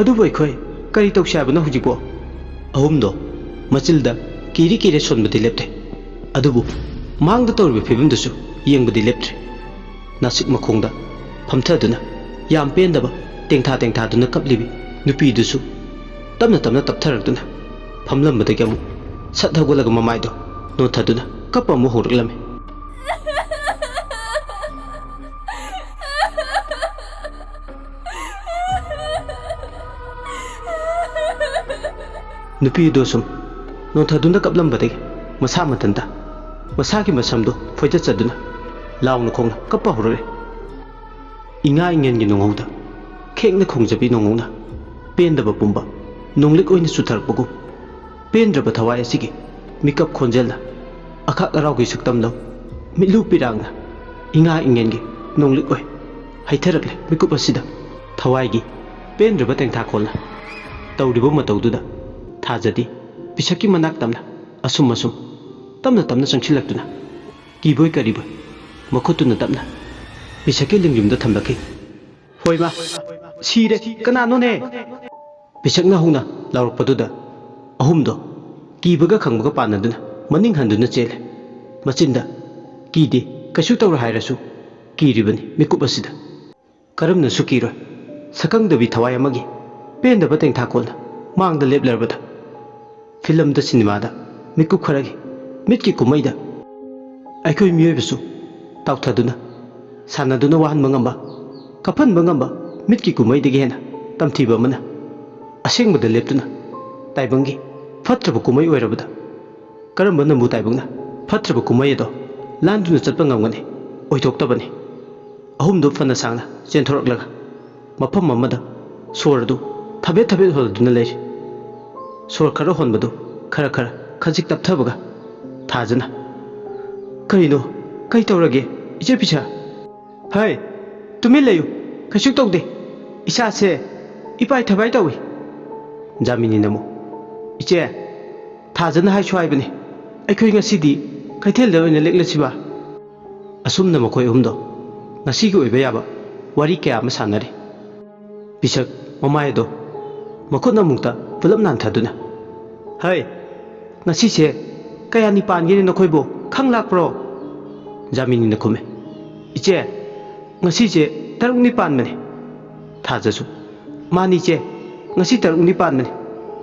ꯑꯗꯨꯕꯨ ꯑꯩꯈꯣꯏ ꯀꯔꯤ ꯇꯧꯁꯤ ꯍꯥꯏꯕꯅꯣ ꯍꯧꯖꯤꯛꯄꯣ?" ꯑꯍꯨꯝꯗꯣ ꯃꯆꯤꯜꯗ ꯀꯤꯔꯤ ꯀꯤꯔꯦ ꯁꯣꯟꯕꯗꯤ ꯂꯦꯞꯇꯦ꯫ ꯑꯗꯨꯕꯨ ꯃꯥꯡꯗ ꯇꯧꯔꯤꯕ ꯐꯤꯕꯝꯗꯨꯁꯨ ꯌꯦꯡꯕꯗꯤ ꯂꯦꯞꯇ꯭ꯔꯦ꯫ ꯅꯥꯁꯤꯛ ꯃꯈꯣꯡꯗ ꯐꯝꯊꯗꯨꯅ ꯌꯥꯝ ꯄꯦꯟꯗꯕ ꯇꯦꯡꯊꯥ ꯇꯦꯡꯊꯥꯗꯨꯅ ꯀꯞꯂꯤꯕꯤ ꯅꯨꯄꯤꯗꯨꯁꯨ ꯇꯞꯅ ꯇꯞꯅ ꯇꯞꯊꯔꯛꯇꯨꯅ ꯐꯝꯂꯝꯕꯗꯒꯤ ꯑꯃꯨꯛ ꯁꯠ ꯍꯧꯒꯠꯂꯒ ꯃꯃꯥꯏꯗꯣ ꯅꯣꯟꯊꯗꯨꯅ ꯀꯞꯄ ꯑꯃꯨꯛ ꯍꯧꯔꯛꯂꯝꯃꯤ꯫ ꯅꯨꯄꯤ ꯑꯗꯨ ꯁꯨꯝ ꯅꯣꯟꯊꯗꯨꯅ ꯀꯞꯂꯝꯕꯗꯒꯤ ꯃꯁꯥ ꯃꯊꯟꯇ ꯃꯁꯥꯒꯤ ꯃꯁꯝꯗꯨ ꯐꯣꯏꯗꯠꯆꯗꯨꯅ ꯂꯥꯎꯅ ꯈꯣꯡꯅ ꯀꯞꯄ ꯍꯧꯔꯛꯂꯦ꯫ ꯏꯉꯥ ꯏꯉꯦꯟꯒꯤ ꯅꯣꯡꯍꯧꯗ ꯈꯦꯡꯅ ꯈꯣꯡꯖꯕꯤ ꯅꯣꯡꯉꯧꯅ ꯄꯦꯟꯗꯕ ꯄꯨꯝꯕ ꯅꯣꯡꯂꯤꯛ ꯑꯣꯏꯅ ꯆꯨꯊꯔꯛꯄꯒꯨꯝ, ꯄꯦꯟꯗ꯭ꯔꯕ ꯊꯋꯥꯏ ꯑꯁꯤꯒꯤ ꯃꯤꯀꯞ ꯈꯣꯟꯖꯦꯜꯅ ꯑꯈꯥꯛ ꯑꯔꯥꯎꯒꯤ ꯁꯛꯇꯝꯗꯧ ꯃꯤꯠꯂꯨ ꯄꯤꯔꯥꯡꯅ ꯏꯉꯥ ꯏꯉꯦꯟꯒꯤ ꯅꯣꯡꯂꯤꯛ ꯑꯣꯏ ꯍꯩꯊꯔꯛꯂꯦ ꯃꯤꯀꯨꯞ ꯑꯁꯤꯗ꯫ ꯊꯋꯥꯏꯒꯤ ꯄꯦꯟꯗ꯭ꯔꯕ ꯇꯦꯡꯊꯥꯈꯣꯜꯅ ꯇꯧꯔꯤꯕ ꯃꯇꯧꯗꯨꯗ ꯊꯥꯖꯗꯤ ꯄꯤꯁꯛꯀꯤ ꯃꯅꯥꯛ ꯇꯝꯅ ꯑꯁꯨꯝ ꯑꯁꯨꯝ ꯇꯞꯅ ꯇꯞꯅ ꯆꯪꯁꯤꯜꯂꯛꯇꯨꯅ ꯀꯤꯕꯣꯏ ꯀꯔꯤꯕꯣꯏ ꯃꯈꯨꯠꯇꯨꯅ ꯇꯞꯅ ꯄꯤꯁꯛꯀꯤ ꯂꯦꯡꯖꯨꯝꯗ ꯊꯝꯂꯛꯈꯤ꯫ "ꯍꯣꯏꯃ, ꯁꯤꯔꯦ, ꯀꯅꯥꯅꯣꯅꯦ?" ꯄꯤꯁꯛꯅ ꯍꯧꯅ ꯂꯥꯎꯔꯛꯄꯗꯨꯗ ꯑꯍꯨꯝꯗꯣ ꯀꯤꯕꯒ ꯈꯪꯕꯒ ꯄꯥꯟꯅꯗꯨꯅ ꯃꯅꯤꯡ ꯍꯟꯗꯨꯅ ꯆꯦꯜꯂꯦ꯫ ꯃꯆꯤꯟꯗ, "ꯀꯤꯗꯦ, ꯀꯩꯁꯨ ꯇꯧꯔꯣꯏ" ꯍꯥꯏꯔꯁꯨ ꯀꯤꯔꯤꯕꯅꯤ ꯃꯤꯀꯨꯞ ꯑꯁꯤꯗ꯫ ꯀꯔꯝꯅꯁꯨ ꯀꯤꯔꯣꯏ? ꯁꯛꯈꯪꯗꯕꯤ ꯊꯋꯥꯏ ꯑꯃꯒꯤ ꯄꯦꯟꯗꯕ ꯇꯦꯡꯊꯥꯈꯣꯜꯅ ꯃꯥꯡꯗ ꯂꯦꯞꯂꯔꯕꯗ꯫ ꯐꯤꯂꯝꯗ, ꯁꯤꯅꯦꯃꯥꯗ ꯃꯤꯀꯨꯞ ꯈꯔꯒꯤ ꯃꯤꯠꯀꯤ ꯀꯨꯝꯍꯩꯗ ꯑꯩꯈꯣꯏ ꯃꯤꯑꯣꯏꯕꯁꯨ ꯇꯥꯎꯊꯗꯨꯅ, ꯁꯥꯟꯅꯗꯨꯅ ꯋꯥꯍꯟꯕ ꯉꯝꯕ, ꯀꯞꯍꯟꯕ ꯉꯝꯕ ꯃꯤꯠꯀꯤ ꯀꯨꯝꯍꯩꯗꯒꯤ ꯍꯦꯟꯅ ꯇꯝꯊꯤꯕ ꯑꯃꯅ ꯑꯁꯦꯡꯕꯗ ꯂꯦꯞꯇꯨꯅ ꯇꯥꯏꯕꯪꯒꯤ ꯐꯠꯇ꯭ꯔꯕ ꯀꯨꯝꯍꯩ ꯑꯣꯏꯔꯕꯗ ꯀꯔꯝꯕ ꯅꯝꯕꯨ ꯇꯥꯏꯕꯪꯅ ꯐꯠꯇ꯭ꯔꯕ ꯀꯨꯝꯍꯩ ꯑꯗꯣ ꯂꯥꯟꯗꯨꯅ ꯆꯠꯄ ꯉꯝꯒꯅꯤ? ꯑꯣꯏꯊꯣꯛꯇꯕꯅꯤ꯫ ꯑꯍꯨꯝꯗꯨ ꯐꯅ ꯁꯥꯡꯅ ꯆꯦꯟꯊꯣꯔꯛꯂꯒ ꯃꯐꯝ ꯑꯃꯗ ꯁꯣꯔ ꯑꯗꯨ ꯊꯕꯦꯠ ꯊꯕꯦꯠ ꯍꯣꯜꯂꯗꯨꯅ ꯂꯩꯔꯤ꯫ ꯁꯣꯔ ꯈꯔ ꯍꯣꯟꯕꯗꯨ ꯈꯔ ꯈꯔ ꯈꯖꯤꯛ ꯇꯞꯊꯕꯒ ꯊꯥꯖꯅ, "ꯀꯔꯤꯅꯣ? ꯀꯩ ꯇꯧꯔꯒꯦ, ꯏꯆꯦ ꯄꯤꯁꯥ?" "ꯍꯩ, ꯇꯨꯃꯤꯟ ꯂꯩꯌꯨ, ꯀꯩꯁꯨ ꯇꯧꯗꯦ꯫ ꯏꯁꯥꯁꯦ ꯏꯄꯥꯏ ꯊꯕꯥꯏ ꯇꯧꯏ꯫" ꯖꯥꯃꯤꯅꯤꯅ ꯑꯃꯨꯛ, "ꯏꯆꯦ, ꯊꯥꯖꯅ ꯍꯥꯏꯁꯨ ꯍꯥꯏꯕꯅꯤ, ꯑꯩꯈꯣꯏ ꯉꯁꯤꯗꯤ ꯀꯩꯊꯦꯜꯗ ꯑꯣꯏꯅ ꯂꯦꯛꯂꯁꯤꯕ?" ꯑꯁꯨꯝꯅ ꯃꯈꯣꯏ ꯑꯍꯨꯝꯗꯣ ꯉꯁꯤꯒꯤ ꯑꯣꯏꯕ ꯌꯥꯕ ꯋꯥꯔꯤ ꯀꯌꯥ ꯑꯃ ꯁꯥꯟꯅꯔꯤ꯫ ꯄꯤꯁꯛ ꯃꯃꯥꯏ ꯑꯗꯣ ꯃꯈꯨꯠꯅ ꯑꯃꯨꯛꯇ ꯄꯨꯂꯞ ꯅꯥꯟꯊꯗꯨꯅ, "ꯍꯩ, ꯉꯁꯤꯁꯦ ꯀꯌꯥꯅꯤ ꯄꯥꯟꯒꯦꯅꯦ ꯅꯈꯣꯏꯕꯨ? ꯈꯪ ꯂꯥꯛꯄ꯭ꯔꯣ?" ꯖꯥꯃꯤꯅꯤꯅ ꯈꯨꯝꯃꯦ, "ꯏꯆꯦ, ꯉꯁꯤꯁꯦ ꯇꯔꯨꯛꯅꯤ ꯄꯥꯟꯕꯅꯦ꯫" ꯊꯥꯖꯁꯨ, "ꯃꯥꯅꯤ ꯏꯆꯦ, ꯉꯁꯤ ꯇꯔꯨꯛꯅꯤ ꯄꯥꯟꯕꯅꯤ,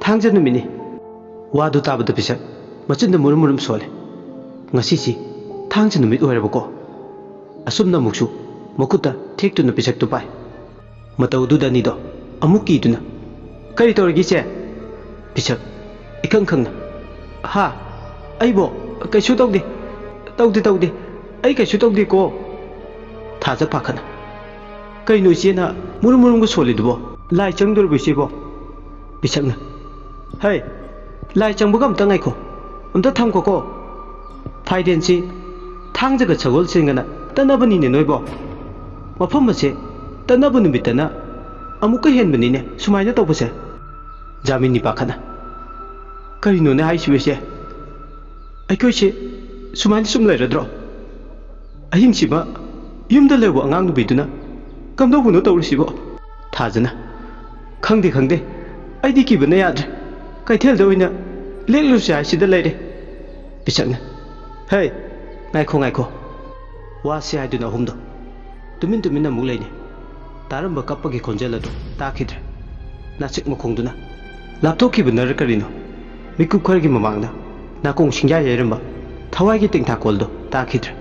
ꯊꯥꯡꯖ ꯅꯨꯃꯤꯠꯅꯤ꯫" ꯋꯥꯗꯨ ꯇꯥꯕꯗ ꯄꯤꯁꯛ ꯃꯆꯤꯟꯗ ꯃꯨꯔꯨꯝ ꯃꯨꯔꯨꯝ ꯁꯣꯜꯂꯦ꯫ "ꯉꯁꯤꯁꯤ ꯊꯥꯡꯖ ꯅꯨꯃꯤꯠ ꯑꯣꯏꯔꯕꯀꯣ?" ꯑꯁꯨꯝꯅ ꯑꯃꯨꯛꯁꯨ ꯃꯈꯨꯠꯇ ꯊꯦꯛꯇꯨꯅ ꯄꯤꯁꯛꯇꯨ ꯄꯥꯏ꯫ ꯃꯇꯧꯗꯨꯗ ꯑꯅꯤꯗꯣ ꯑꯃꯨꯛ ꯀꯤꯗꯨꯅ, "ꯀꯔꯤ ꯇꯧꯔꯒꯦ ꯏꯆꯦ?" ꯄꯤꯁꯛ ꯏꯈꯪ ꯈꯪꯅ, "ꯍꯥ? ꯑꯩꯕꯣ? ꯀꯩꯁꯨ ꯇꯧꯗꯦ, ꯇꯧꯗꯦ, ꯇꯧꯗꯦ, ꯑꯩ ꯀꯩꯁꯨ ꯇꯧꯗꯦꯀꯣ꯫" ꯊꯥꯖ ꯄꯥꯈꯠꯅ, "ꯀꯩꯅꯣ ꯏꯆꯦꯅ ꯃꯨꯔꯨꯝ ꯃꯨꯔꯨꯝꯒ ꯁꯣꯜꯂꯤꯗꯨꯕꯣ? ꯂꯥꯏ ꯆꯪꯗꯣꯔꯤꯕꯣ ꯏꯆꯦꯕꯣ?" ꯄꯤꯁꯛꯅ, "ꯍꯩ, ꯂꯥꯏ ꯆꯪꯕꯒ ꯑꯝꯇ ꯉꯥꯏꯈꯣ, ꯑꯝꯇ ꯊꯝꯈꯣꯀꯣ꯫ ꯐꯥꯏꯔꯦꯟꯁꯤ ꯊꯥꯡꯖꯒ ꯁꯒꯣꯜꯁꯦꯟꯒꯅ ꯇꯠꯅꯕꯅꯤꯅꯦ ꯅꯣꯏꯕꯣ꯫ ꯃꯐꯝ ꯑꯁꯦ ꯇꯠꯅꯕ ꯅꯨꯃꯤꯠꯇꯅ ꯑꯃꯨꯛꯀ ꯍꯦꯟꯕꯅꯤꯅꯦ ꯁꯨꯃꯥꯏꯅ ꯇꯧꯕꯁꯦ꯫" ꯖꯥꯃꯤꯅꯤ ꯄꯥꯈꯠꯅ, "ꯀꯔꯤꯅꯣꯅꯦ ꯍꯥꯏꯁꯤꯕꯣ ꯏꯆꯦ? ꯑꯩꯈꯣꯏꯁꯦ ꯁꯨꯃꯥꯏꯅ ꯁꯨꯝ ꯂꯩꯔꯗ꯭ꯔꯣ? ꯑꯍꯤꯡꯁꯤꯃ ꯌꯨꯝꯗ ꯂꯩꯕ ꯑꯉꯥꯡ ꯅꯨꯄꯤꯗꯨꯅ ꯀꯝꯗꯧꯕꯅꯣ ꯇꯧꯔꯤꯁꯤꯕꯣ?" ꯊꯥꯖꯅ, "ꯈꯪꯗꯦ, ꯈꯪꯗꯦ, ꯑꯩꯗꯤ ꯀꯤꯕꯅ ꯌꯥꯗ꯭ꯔꯦ꯫ ꯀꯩꯊꯦꯜꯗ ꯑꯣꯏꯅ ꯂꯦꯛꯂꯨꯁꯦ ꯍꯥꯏꯁꯤꯗ ꯂꯩꯔꯦ꯫" ꯄꯤꯁꯛꯅ, "ꯍꯩ, ꯉꯥꯏꯈꯣ, ꯉꯥꯏꯈꯣ꯫" ꯋꯥꯁꯤ ꯍꯥꯏꯗꯨꯅ ꯑꯍꯨꯝꯗꯣ ꯇꯨꯃꯤꯟ ꯇꯨꯃꯤꯟꯅ ꯑꯃꯨꯛ ꯂꯩꯅꯩ꯫ ꯇꯥꯔꯝꯕ ꯀꯞꯄꯒꯤ ꯈꯣꯟꯖꯦꯜ ꯑꯗꯨ ꯇꯥꯈꯤꯗ꯭ꯔꯦ꯫ ꯅꯥꯁꯤꯛ ꯃꯈꯣꯡꯗꯨꯅ ꯂꯥꯞꯊꯣꯛꯈꯤꯕꯅꯔ ꯀꯔꯤꯅꯣ, ꯃꯤꯀꯨꯞ ꯈꯔꯒꯤ ꯃꯃꯥꯡꯗ ꯅꯥꯀꯣꯡ ꯁꯤꯡꯌꯥ ꯌꯩꯔꯝꯕ ꯊꯋꯥꯏꯒꯤ ꯇꯦꯡꯊꯥꯀꯣꯜꯗꯣ ꯇꯥꯈꯤꯗ꯭ꯔꯦ꯫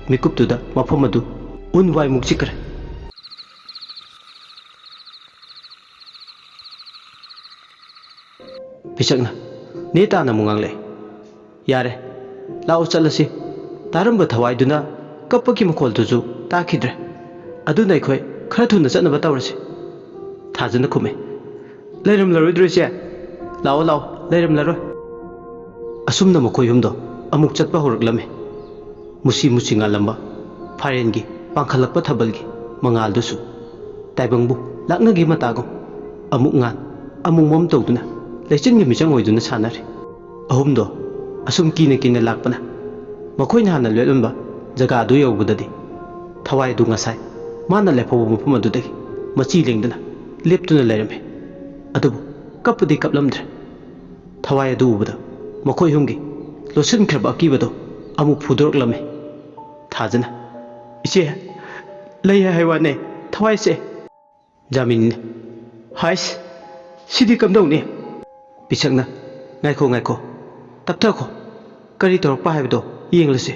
ꯃꯤꯀꯨꯞꯇꯨꯗ ꯃꯐꯝ ꯑꯗꯨ ꯎꯟ ꯋꯥꯏꯃꯨꯛ ꯆꯤꯛꯈ꯭ꯔꯦ꯫ ꯄꯤꯁꯛꯅ ꯅꯦ ꯇꯥꯅ ꯑꯃꯨꯛ ꯉꯥꯡꯂꯛꯑꯦ꯫ "ꯌꯥꯔꯦ, ꯂꯥꯛꯑꯣ ꯆꯠꯂꯁꯤ꯫ ꯇꯥꯔꯝꯕ ꯊꯋꯥꯏꯗꯨꯅ ꯀꯞꯄꯒꯤ ꯃꯈꯣꯜꯗꯨꯁꯨ ꯇꯥꯈꯤꯗ꯭ꯔꯦ꯫ ꯑꯗꯨꯅ ꯑꯩꯈꯣꯏ ꯈꯔ ꯊꯨꯅ ꯆꯠꯅꯕ ꯇꯧꯔꯁꯤ꯫" ꯊꯥꯖꯅ ꯈꯨꯝꯃꯦ꯫ "ꯂꯩꯔꯝꯂꯔꯣꯏꯗ꯭ꯔꯣ ꯏꯆꯦ? ꯂꯥꯛꯑꯣ, ꯂꯥꯛꯑꯣ, ꯂꯩꯔꯝꯂꯔꯣꯏ꯫" ꯑꯁꯨꯝꯅ ꯃꯈꯣꯏ ꯑꯍꯨꯝꯗꯣ ꯑꯃꯨꯛ ꯆꯠꯄ ꯍꯧꯔꯛꯂꯝꯃꯤ꯫ ꯃꯨꯁꯤ ꯃꯨꯁꯤ ꯉꯥꯜꯂꯝꯕ ꯐꯥꯔꯦꯟꯒꯤ ꯄꯥꯡꯈꯠꯂꯛꯄ ꯊꯥꯕꯜꯒꯤ ꯃꯉꯥꯜꯗꯨꯁꯨ ꯇꯥꯏꯕꯪꯕꯨ ꯂꯥꯛꯅꯒꯤ ꯃꯇꯥꯒꯨꯝ ꯑꯃꯨꯛ ꯉꯥꯟ, ꯑꯃꯨꯛ ꯃꯝ ꯇꯧꯗꯨꯅ ꯂꯩꯆꯤꯟꯒꯤ ꯃꯤꯆꯪ ꯑꯣꯏꯗꯨꯅ ꯁꯥꯟꯅꯔꯤ꯫ ꯑꯍꯨꯝꯗꯣ ꯑꯁꯨꯝ ꯀꯤꯅ ꯀꯤꯅ ꯂꯥꯛꯄꯅ ꯃꯈꯣꯏꯅ ꯍꯥꯟꯅ ꯂꯦꯞꯂꯝꯕ ꯖꯒꯥꯗꯨ ꯌꯧꯕꯗꯗꯤ ꯊꯋꯥꯏ ꯑꯗꯨ ꯉꯁꯥꯏ ꯃꯥꯅ ꯂꯦꯞꯍꯧꯕ ꯃꯐꯝ ꯑꯗꯨꯗꯒꯤ ꯃꯆꯤ ꯂꯦꯡꯗꯅ ꯂꯦꯞꯇꯨꯅ ꯂꯩꯔꯝꯃꯤ꯫ ꯑꯗꯨꯕꯨ ꯀꯞꯄꯗꯤ ꯀꯞꯂꯝꯗ꯭ꯔꯦ꯫ ꯊꯋꯥꯏ ꯑꯗꯨ ꯎꯕꯗ ꯃꯈꯣꯏ ꯑꯍꯨꯝꯒꯤ ꯂꯣꯠꯁꯤꯟꯈ꯭ꯔꯕ ꯑꯀꯤꯕꯗꯣ ꯑꯃꯨꯛ ꯐꯨꯗꯣꯔꯛꯂꯝꯃꯤ꯫ ꯊꯥꯖꯅ, "ꯏꯆꯦ, ꯂꯩ ꯍꯥꯏ ꯋꯥꯅꯦ, ꯊꯋꯥꯏꯁꯦ꯫" ꯖꯥꯃꯤꯅꯤꯅ, "ꯍꯥꯏꯁ, ꯁꯤꯗꯤ ꯀꯝꯗꯧꯅꯤ?" ꯄꯤꯁꯛꯅ, "ꯉꯥꯏꯈꯣ, ꯉꯥꯏꯈꯣ, ꯇꯞꯊꯈꯣ, ꯀꯔꯤ ꯇꯧꯔꯛꯄ ꯍꯥꯏꯕꯗꯣ ꯌꯦꯡꯂꯁꯤ꯫"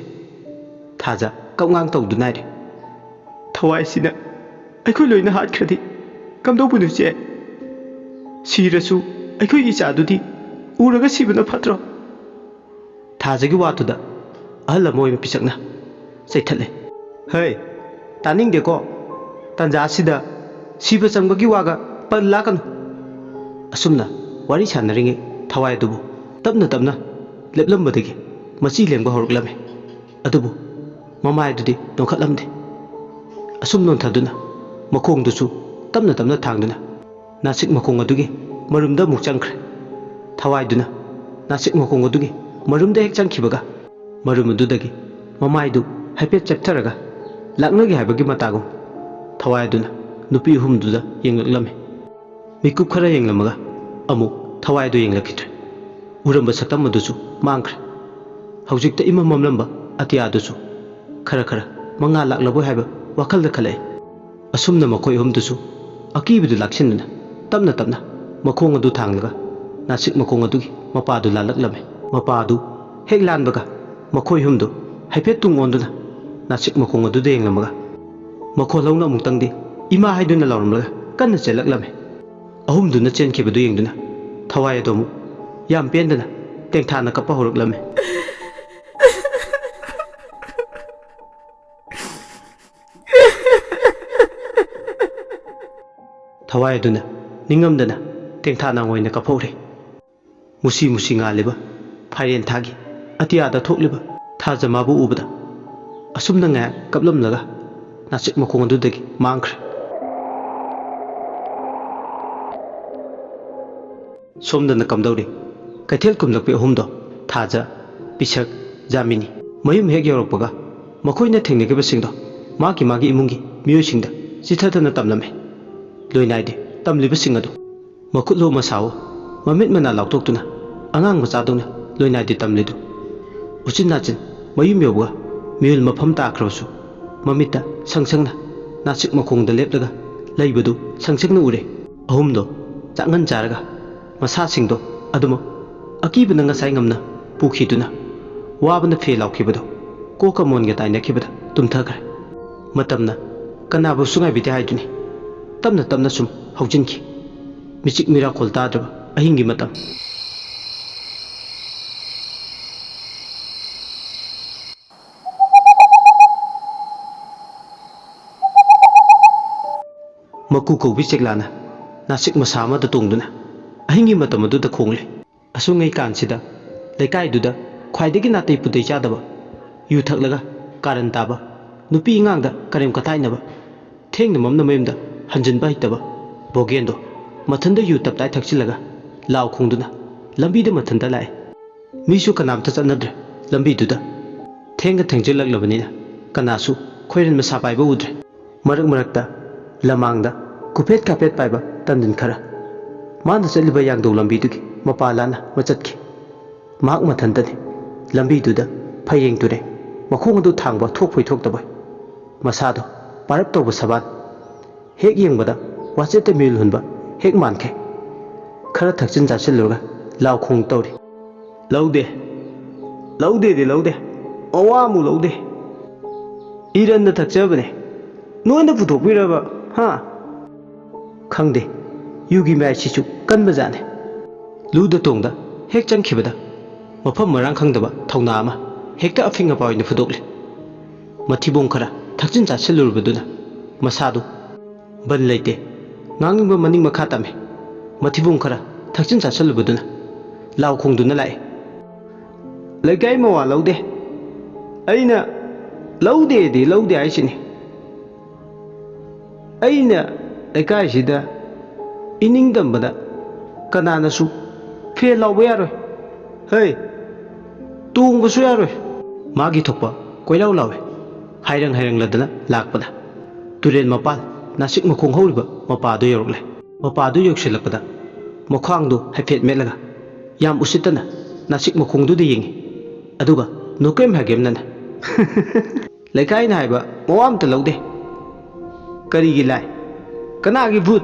ꯊꯥꯖ ꯀꯞꯉꯥꯡ ꯇꯧꯗꯨꯅ ꯍꯥꯏꯔꯤ, "ꯊꯋꯥꯏꯁꯤꯅ ꯑꯩꯈꯣꯏ ꯂꯣꯏꯅ ꯍꯥꯠꯈ꯭ꯔꯗꯤ ꯀꯝꯗꯧꯕꯅꯣ ꯏꯆꯦ? ꯁꯤꯔꯁꯨ ꯑꯩꯈꯣꯏꯒꯤ ꯏꯆꯥꯗꯨꯗꯤ ꯎꯔꯒ ꯁꯤꯕꯅ ꯐꯠꯇ꯭ꯔꯣ?" ꯊꯥꯖꯒꯤ ꯋꯥꯗꯨꯗ ꯑꯍꯜ ꯑꯃ ꯑꯣꯏꯕ ꯄꯤꯁꯛꯅ ꯆꯩꯊꯠꯂꯦ, "ꯍꯩ, ꯇꯥꯅꯤꯡꯗꯦꯀꯣ, ꯇꯥꯟꯖꯥ ꯑꯁꯤꯗ ꯁꯤꯕ ꯆꯪꯕꯒꯤ ꯋꯥꯒ ꯄꯜꯂꯥꯛꯀꯅꯨ꯫" ꯑꯁꯨꯝꯅ ꯋꯥꯔꯤ ꯁꯥꯟꯅꯔꯤꯉꯩ ꯊꯋꯥꯏ ꯑꯗꯨꯕꯨ ꯇꯞꯅ ꯇꯞꯅ ꯂꯦꯞꯂꯝꯕꯗꯒꯤ ꯃꯆꯤ ꯂꯦꯡꯕ ꯍꯧꯔꯛꯂꯝꯃꯤ꯫ ꯑꯗꯨꯕꯨ ꯃꯃꯥꯏ ꯑꯗꯨꯗꯤ ꯅꯣꯛꯈꯠꯂꯝꯗꯦ꯫ ꯑꯁꯨꯝ ꯅꯣꯟꯊꯗꯨꯅ ꯃꯈꯣꯡꯗꯨꯁꯨ ꯇꯞꯅ ꯇꯞꯅ ꯊꯥꯡꯗꯨꯅ ꯅꯥꯁꯤꯛ ꯃꯈꯣꯡ ꯑꯗꯨꯒꯤ ꯃꯔꯨꯝꯗ ꯑꯃꯨꯛ ꯆꯪꯈ꯭ꯔꯦ꯫ ꯊꯋꯥꯏꯗꯨꯅ ꯅꯥꯁꯤꯛ ꯃꯈꯣꯡ ꯑꯗꯨꯒꯤ ꯃꯔꯨꯝꯗ ꯍꯦꯛ ꯆꯪꯈꯤꯕꯒ ꯃꯔꯨꯝ ꯑꯗꯨꯗꯒꯤ ꯃꯃꯥꯏꯗꯨ ꯍꯥꯏꯐꯦꯠ ꯆꯦꯞꯊꯔꯒ ꯂꯥꯛꯅꯒꯦ ꯍꯥꯏꯕꯒꯤ ꯃꯇꯥꯒꯨꯝ ꯊꯋꯥꯏ ꯑꯗꯨꯅ ꯅꯨꯄꯤ ꯑꯍꯨꯝꯗꯨꯗ ꯌꯦꯡꯂꯛꯂꯝꯃꯤ꯫ ꯃꯤꯀꯨꯞ ꯈꯔ ꯌꯦꯡꯂꯝꯃꯒ ꯑꯃꯨꯛ ꯊꯋꯥꯏꯗꯨ ꯌꯦꯡꯂꯛꯈꯤꯗ꯭ꯔꯦ꯫ ꯎꯔꯝꯕ ꯁꯛꯇꯝ ꯑꯗꯨꯁꯨ ꯃꯥꯡꯈ꯭ꯔꯦ꯫ ꯍꯧꯖꯤꯛꯇ ꯏꯃꯝ ꯃꯝꯂꯝꯕ ꯑꯇꯤꯌꯥꯗꯨꯁꯨ ꯈꯔ ꯈꯔ ꯃꯉꯥꯜ ꯂꯥꯛꯂꯕꯣꯏ ꯍꯥꯏꯕ ꯋꯥꯈꯜꯗ ꯈꯜꯂꯛꯏ꯫ ꯑꯁꯨꯝꯅ ꯃꯈꯣꯏ ꯑꯍꯨꯝꯗꯨꯁꯨ ꯑꯀꯤꯕꯗꯨ ꯂꯥꯛꯁꯤꯟꯗꯨꯅ ꯇꯞꯅ ꯇꯞꯅ ꯃꯈꯣꯡ ꯑꯗꯨ ꯊꯥꯡꯂꯒ ꯅꯥꯆꯤꯛ ꯃꯈꯣꯡ ꯑꯗꯨꯒꯤ ꯃꯄꯥꯗꯨ ꯂꯥꯜꯂꯛꯂꯝꯃꯤ꯫ ꯃꯄꯥ ꯑꯗꯨ ꯍꯦꯛ ꯂꯥꯟꯕꯒ ꯃꯈꯣꯏ ꯑꯍꯨꯝꯗꯨ ꯍꯥꯏꯐꯦꯠ ꯇꯨꯡ ꯑꯣꯟꯗꯨꯅ ꯅꯥꯆꯤꯛ ꯃꯈꯣꯡ ꯑꯗꯨꯗ ꯌꯦꯡꯂꯝꯃꯒ ꯃꯈꯣꯜ ꯍꯧꯅ ꯑꯃꯨꯛꯇꯪꯗꯤ "ꯏꯃꯥ" ꯍꯥꯏꯗꯨꯅ ꯂꯥꯎꯔꯝꯂꯒ ꯀꯟꯅ ꯆꯦꯜꯂꯛꯂꯝꯃꯤ꯫ ꯑꯍꯨꯝꯗꯨꯅ ꯆꯦꯟꯈꯤꯕꯗꯨ ꯌꯦꯡꯗꯨꯅ ꯊꯋꯥꯏ ꯑꯗꯨ ꯑꯃꯨꯛ ꯌꯥꯝ ꯄꯦꯟꯗꯅ ꯇꯦꯡꯊꯥꯅ ꯀꯞꯄ ꯍꯧꯔꯛꯂꯝꯃꯤ꯫ ꯊꯋꯥꯏ ꯑꯗꯨꯅ ꯅꯤꯡꯉꯝꯗꯅ ꯇꯦꯡꯊꯥꯅ ꯑꯣꯏꯅ ꯀꯞꯍꯧꯔꯦ꯫ ꯃꯨꯁꯤ ꯃꯨꯁꯤ ꯉꯥꯜꯂꯤꯕ ꯐꯥꯏꯔꯦꯟ ꯊꯥꯒꯤ ꯑꯇꯤꯌꯥꯗ ꯊꯣꯛꯂꯤꯕ ꯊꯥꯖ ꯃꯥꯕꯨ ꯎꯕꯗ ꯑꯁꯨꯝꯅ ꯉꯥꯏꯍꯥꯛ ꯀꯞꯂꯝꯂꯒ ꯅꯥꯆꯤꯛ ꯃꯈꯣꯡ ꯑꯗꯨꯗꯒꯤ ꯃꯥꯡꯈ꯭ꯔꯦ꯫ ꯁꯣꯝꯗꯅ ꯀꯝꯗꯧꯔꯤ? ꯀꯩꯊꯦꯜ ꯀꯨꯝꯂꯛꯄꯤ ꯑꯍꯨꯝꯗꯣ, ꯊꯥꯖ, ꯄꯤꯁꯛ, ꯖꯥꯃꯤꯅꯤ, ꯃꯌꯨꯝ ꯍꯦꯛ ꯌꯧꯔꯛꯄꯒ ꯃꯈꯣꯏꯅ ꯊꯦꯡꯅꯈꯤꯕꯁꯤꯡꯗꯣ ꯃꯥꯒꯤ ꯃꯥꯒꯤ ꯏꯃꯨꯡꯒꯤ ꯃꯤꯑꯣꯏꯁꯤꯡꯗ ꯆꯤꯊꯗꯅ ꯇꯝꯂꯝꯃꯤ꯫ ꯂꯣꯏꯅꯥꯏꯗꯦ ꯇꯝꯂꯤꯕꯁꯤꯡ ꯑꯗꯨ ꯃꯈꯨꯠ ꯂꯣꯛ ꯃꯁꯥꯋꯣ, ꯃꯃꯤꯠ ꯃꯅꯥ ꯂꯥꯎꯊꯣꯛꯇꯨꯅ ꯑꯉꯥꯡ ꯃꯆꯥꯗꯧꯅ ꯂꯣꯏꯅꯥꯏꯗꯦ ꯇꯝꯂꯤꯗꯨ꯫ ꯎꯆꯤꯟ ꯅꯥꯆꯤꯟ ꯃꯌꯨꯝ ꯌꯧꯕꯒ ꯃꯤꯍꯨꯜ ꯃꯐꯝ ꯇꯥꯈ꯭ꯔꯕꯁꯨ ꯃꯃꯤꯠꯇ ꯁꯪ ꯁꯪꯅ ꯅꯥꯆꯤꯛ ꯃꯈꯣꯡꯗ ꯂꯦꯞꯂꯒ ꯂꯩꯕꯗꯨ ꯁꯪ ꯁꯪꯅ ꯎꯔꯦ꯫ ꯑꯍꯨꯝꯗꯣ ꯆꯥꯛꯉꯟ ꯆꯥꯔꯒ ꯃꯁꯥꯁꯤꯡꯗꯣ ꯑꯗꯨꯃꯛ ꯑꯀꯤꯕꯅ ꯉꯁꯥꯏ ꯉꯝꯅ ꯄꯨꯈꯤꯗꯨꯅ ꯋꯥꯕꯅ ꯐꯦ ꯂꯥꯎꯈꯤꯕꯗꯣ ꯀꯣꯛꯀ ꯃꯣꯟꯒ ꯇꯥꯏꯅꯈꯤꯕꯗ ꯇꯨꯝꯊꯈ꯭ꯔꯦ꯫ ꯃꯇꯝꯅ ꯀꯅꯥꯕꯨꯁꯨ ꯉꯥꯏꯕꯤꯗꯦ ꯍꯥꯏꯗꯨꯅꯤ꯫ ꯇꯞꯅ ꯇꯞꯅ ꯁꯨꯝ ꯍꯧꯖꯤꯟꯈꯤ꯫ ꯃꯤꯆꯤꯛ ꯃꯤꯔꯥꯈꯣꯜ ꯇꯥꯗ꯭ꯔꯕ ꯑꯍꯤꯡꯒꯤ ꯃꯇꯝ꯫ ꯃꯀꯨ ꯀꯧꯕꯤ ꯆꯦꯛꯂꯥꯅ ꯅꯥꯆꯤꯛ ꯃꯁꯥ ꯑꯃꯗ ꯇꯣꯡꯗꯨꯅ ꯑꯍꯤꯡꯒꯤ ꯃꯇꯝ ꯑꯗꯨꯗ ꯈꯣꯡꯂꯤ꯫ ꯑꯁꯨꯡꯉꯩ ꯀꯥꯟꯁꯤꯗ ꯂꯩꯀꯥꯏꯗꯨꯗ ꯈ꯭ꯋꯥꯏꯗꯒꯤ ꯅꯥꯇꯩ ꯄꯨꯇꯩ ꯆꯥꯗꯕ, ꯌꯨ ꯊꯛꯂꯒ ꯀꯥꯔꯟ ꯇꯥꯕ, ꯅꯨꯄꯤ ꯑꯉꯥꯡꯗ ꯀꯔꯦꯝ ꯀꯊꯥꯏꯅꯕ, ꯊꯦꯡꯅ ꯃꯝꯅ ꯃꯌꯨꯝꯗ ꯍꯟꯖꯤꯟꯕ ꯍꯩꯇꯕ ꯚꯣꯒꯦꯟꯗꯣ ꯃꯊꯟꯗ ꯌꯨ ꯇꯞꯇꯥꯏ ꯊꯛꯆꯤꯜꯂꯒ ꯂꯥꯎ ꯈꯣꯡꯗꯨꯅ ꯂꯝꯕꯤꯗ ꯃꯊꯟꯇ ꯂꯥꯛꯑꯦ꯫ ꯃꯤꯁꯨ ꯀꯅꯥꯝꯇ ꯆꯠꯅꯗ꯭ꯔꯦ ꯂꯝꯕꯤꯗꯨꯗ꯫ ꯊꯦꯡꯒ ꯊꯦꯡꯖꯤꯜꯂꯛꯂꯕꯅꯤꯅ ꯀꯅꯥꯁꯨ ꯈꯣꯏꯔꯟ ꯃꯁꯥ ꯄꯥꯏꯕ ꯎꯗ꯭ꯔꯦ꯫ ꯃꯔꯛ ꯃꯔꯛꯇ ꯂꯃꯥꯡꯗ ꯀꯨꯐꯦꯠ ꯀꯥꯐꯦꯠ ꯄꯥꯏꯕ ꯇꯟꯗꯟ ꯈꯔ ꯃꯥꯅ ꯆꯠꯂꯤꯕ ꯌꯥꯡꯗꯧ ꯂꯝꯕꯤꯗꯨꯒꯤ ꯃꯄꯥ ꯂꯥꯟꯅ ꯃꯆꯠꯈꯤ꯫ ꯃꯍꯥꯛ ꯃꯊꯟꯇꯅꯤ ꯂꯝꯕꯤꯗꯨꯗ ꯐꯌꯦꯡ ꯇꯨꯔꯦ ꯃꯈꯣꯡ ꯑꯗꯨ ꯊꯥꯡꯕ ꯊꯣꯛꯄꯣꯏ ꯊꯣꯛꯇꯕꯣꯏ꯫ ꯃꯁꯥꯗꯣ ꯄꯥꯔꯞ ꯇꯧꯕ ꯁꯕꯥꯟ꯫ ꯍꯦꯛ ꯌꯦꯡꯕꯗ ꯋꯥꯆꯦꯠꯇ ꯃꯤꯍꯨꯜ ꯍꯨꯟꯕ ꯍꯦꯛ ꯃꯥꯟꯈꯤ꯫ ꯈꯔ ꯊꯛꯆꯤꯟ ꯆꯥꯁꯤꯜꯂꯨꯔꯒ ꯂꯥꯎ ꯈꯣꯡ ꯇꯧꯔꯤ꯫ "ꯂꯧꯗꯦ, ꯂꯧꯗꯦꯗꯤ ꯂꯧꯗꯦ, ꯃꯋꯥ ꯑꯃꯨꯛ ꯂꯧꯗꯦ꯫ ꯏꯔꯟꯅ ꯊꯛꯆꯕꯅꯦ, ꯅꯣꯏꯅ ꯄꯨꯊꯣꯛꯄꯤꯔꯕ, ꯍꯥ?" ꯈꯪꯗꯦ, ꯌꯨꯒꯤ ꯃꯌꯥꯏꯁꯤꯁꯨ ꯀꯟꯕꯖꯥꯠꯅꯤ꯫ ꯂꯨꯗ ꯇꯣꯡꯗ ꯍꯦꯛ ꯆꯪꯈꯤꯕꯗ ꯃꯐꯝ ꯃꯔꯥꯡ ꯈꯪꯗꯕ ꯊꯧꯅꯥ ꯑꯃ ꯍꯦꯛꯇ ꯑꯐꯤꯡ ꯑꯄꯥꯏ ꯑꯣꯏꯅ ꯐꯨꯗꯣꯛꯂꯦ꯫ ꯃꯊꯤꯕꯣꯡ ꯈꯔ ꯊꯛꯆꯤꯟ ꯆꯥꯁꯤꯜꯂꯨꯔꯕꯗꯨꯅ ꯃꯁꯥꯗꯨ ꯕꯟ ꯂꯩꯇꯦ, ꯉꯥꯡꯅꯤꯡꯕ ꯃꯅꯤꯡ ꯃꯈꯥ ꯇꯝꯃꯤ꯫ ꯃꯊꯤꯕꯣꯡ ꯈꯔ ꯊꯛꯆꯤꯟ ꯆꯥꯁꯤꯜꯂꯨꯕꯗꯨꯅ ꯂꯥꯎ ꯈꯣꯡꯗꯨꯅ ꯂꯥꯛꯑꯦ꯫ "ꯂꯩꯀꯥꯏ ꯃꯋꯥ ꯂꯧꯗꯦ, ꯑꯩꯅ ꯂꯧꯗꯦꯗꯤ ꯂꯧꯗꯦ ꯍꯥꯏꯁꯤꯅꯤ꯫ ꯑꯩꯅ ꯂꯩꯀꯥꯏꯁꯤꯗ ꯏꯅꯤꯡ ꯇꯝꯕꯗ ꯀꯅꯥꯅꯁꯨ ꯐꯦ ꯂꯥꯎꯕ ꯌꯥꯔꯣꯏ꯫ ꯍꯩ, ꯇꯣꯡꯕꯁꯨ ꯌꯥꯔꯣꯏ꯫" ꯃꯥꯒꯤ ꯊꯣꯛꯄ ꯀꯣꯏꯂꯥꯎ ꯂꯥꯎꯏ꯫ ꯍꯥꯏꯔꯪ ꯍꯥꯏꯔꯪꯂꯗꯅ ꯂꯥꯛꯄꯗ ꯇꯨꯔꯦꯜ ꯃꯄꯥꯜ ꯅꯥꯁꯤꯛ ꯃꯈꯣꯡ ꯍꯧꯔꯤꯕ ꯃꯄꯥꯗꯨ ꯌꯧꯔꯛꯂꯦ꯫ ꯃꯄꯥꯗꯨ ꯌꯧꯁꯤꯜꯂꯛꯄꯗ ꯃꯈ꯭ꯋꯥꯡꯗꯨ ꯍꯥꯏꯐꯦꯠ ꯃꯦꯠꯂꯒ ꯌꯥꯝ ꯎꯁꯤꯠꯇꯅ ꯅꯥꯁꯤꯛ ꯃꯈꯣꯡꯗꯨꯗ ꯌꯦꯡꯉꯤ꯫ ꯑꯗꯨꯒ ꯅꯣꯀꯦꯝ ꯍꯥꯏꯒꯦꯝꯅꯅ "ꯂꯩꯀꯥꯏꯅ ꯍꯥꯏꯕ ꯃꯋꯥ ꯑꯝꯇ ꯂꯧꯗꯦ꯫ ꯀꯔꯤꯒꯤ ꯂꯥꯏ? ꯀꯅꯥꯒꯤ ꯚꯨꯠ?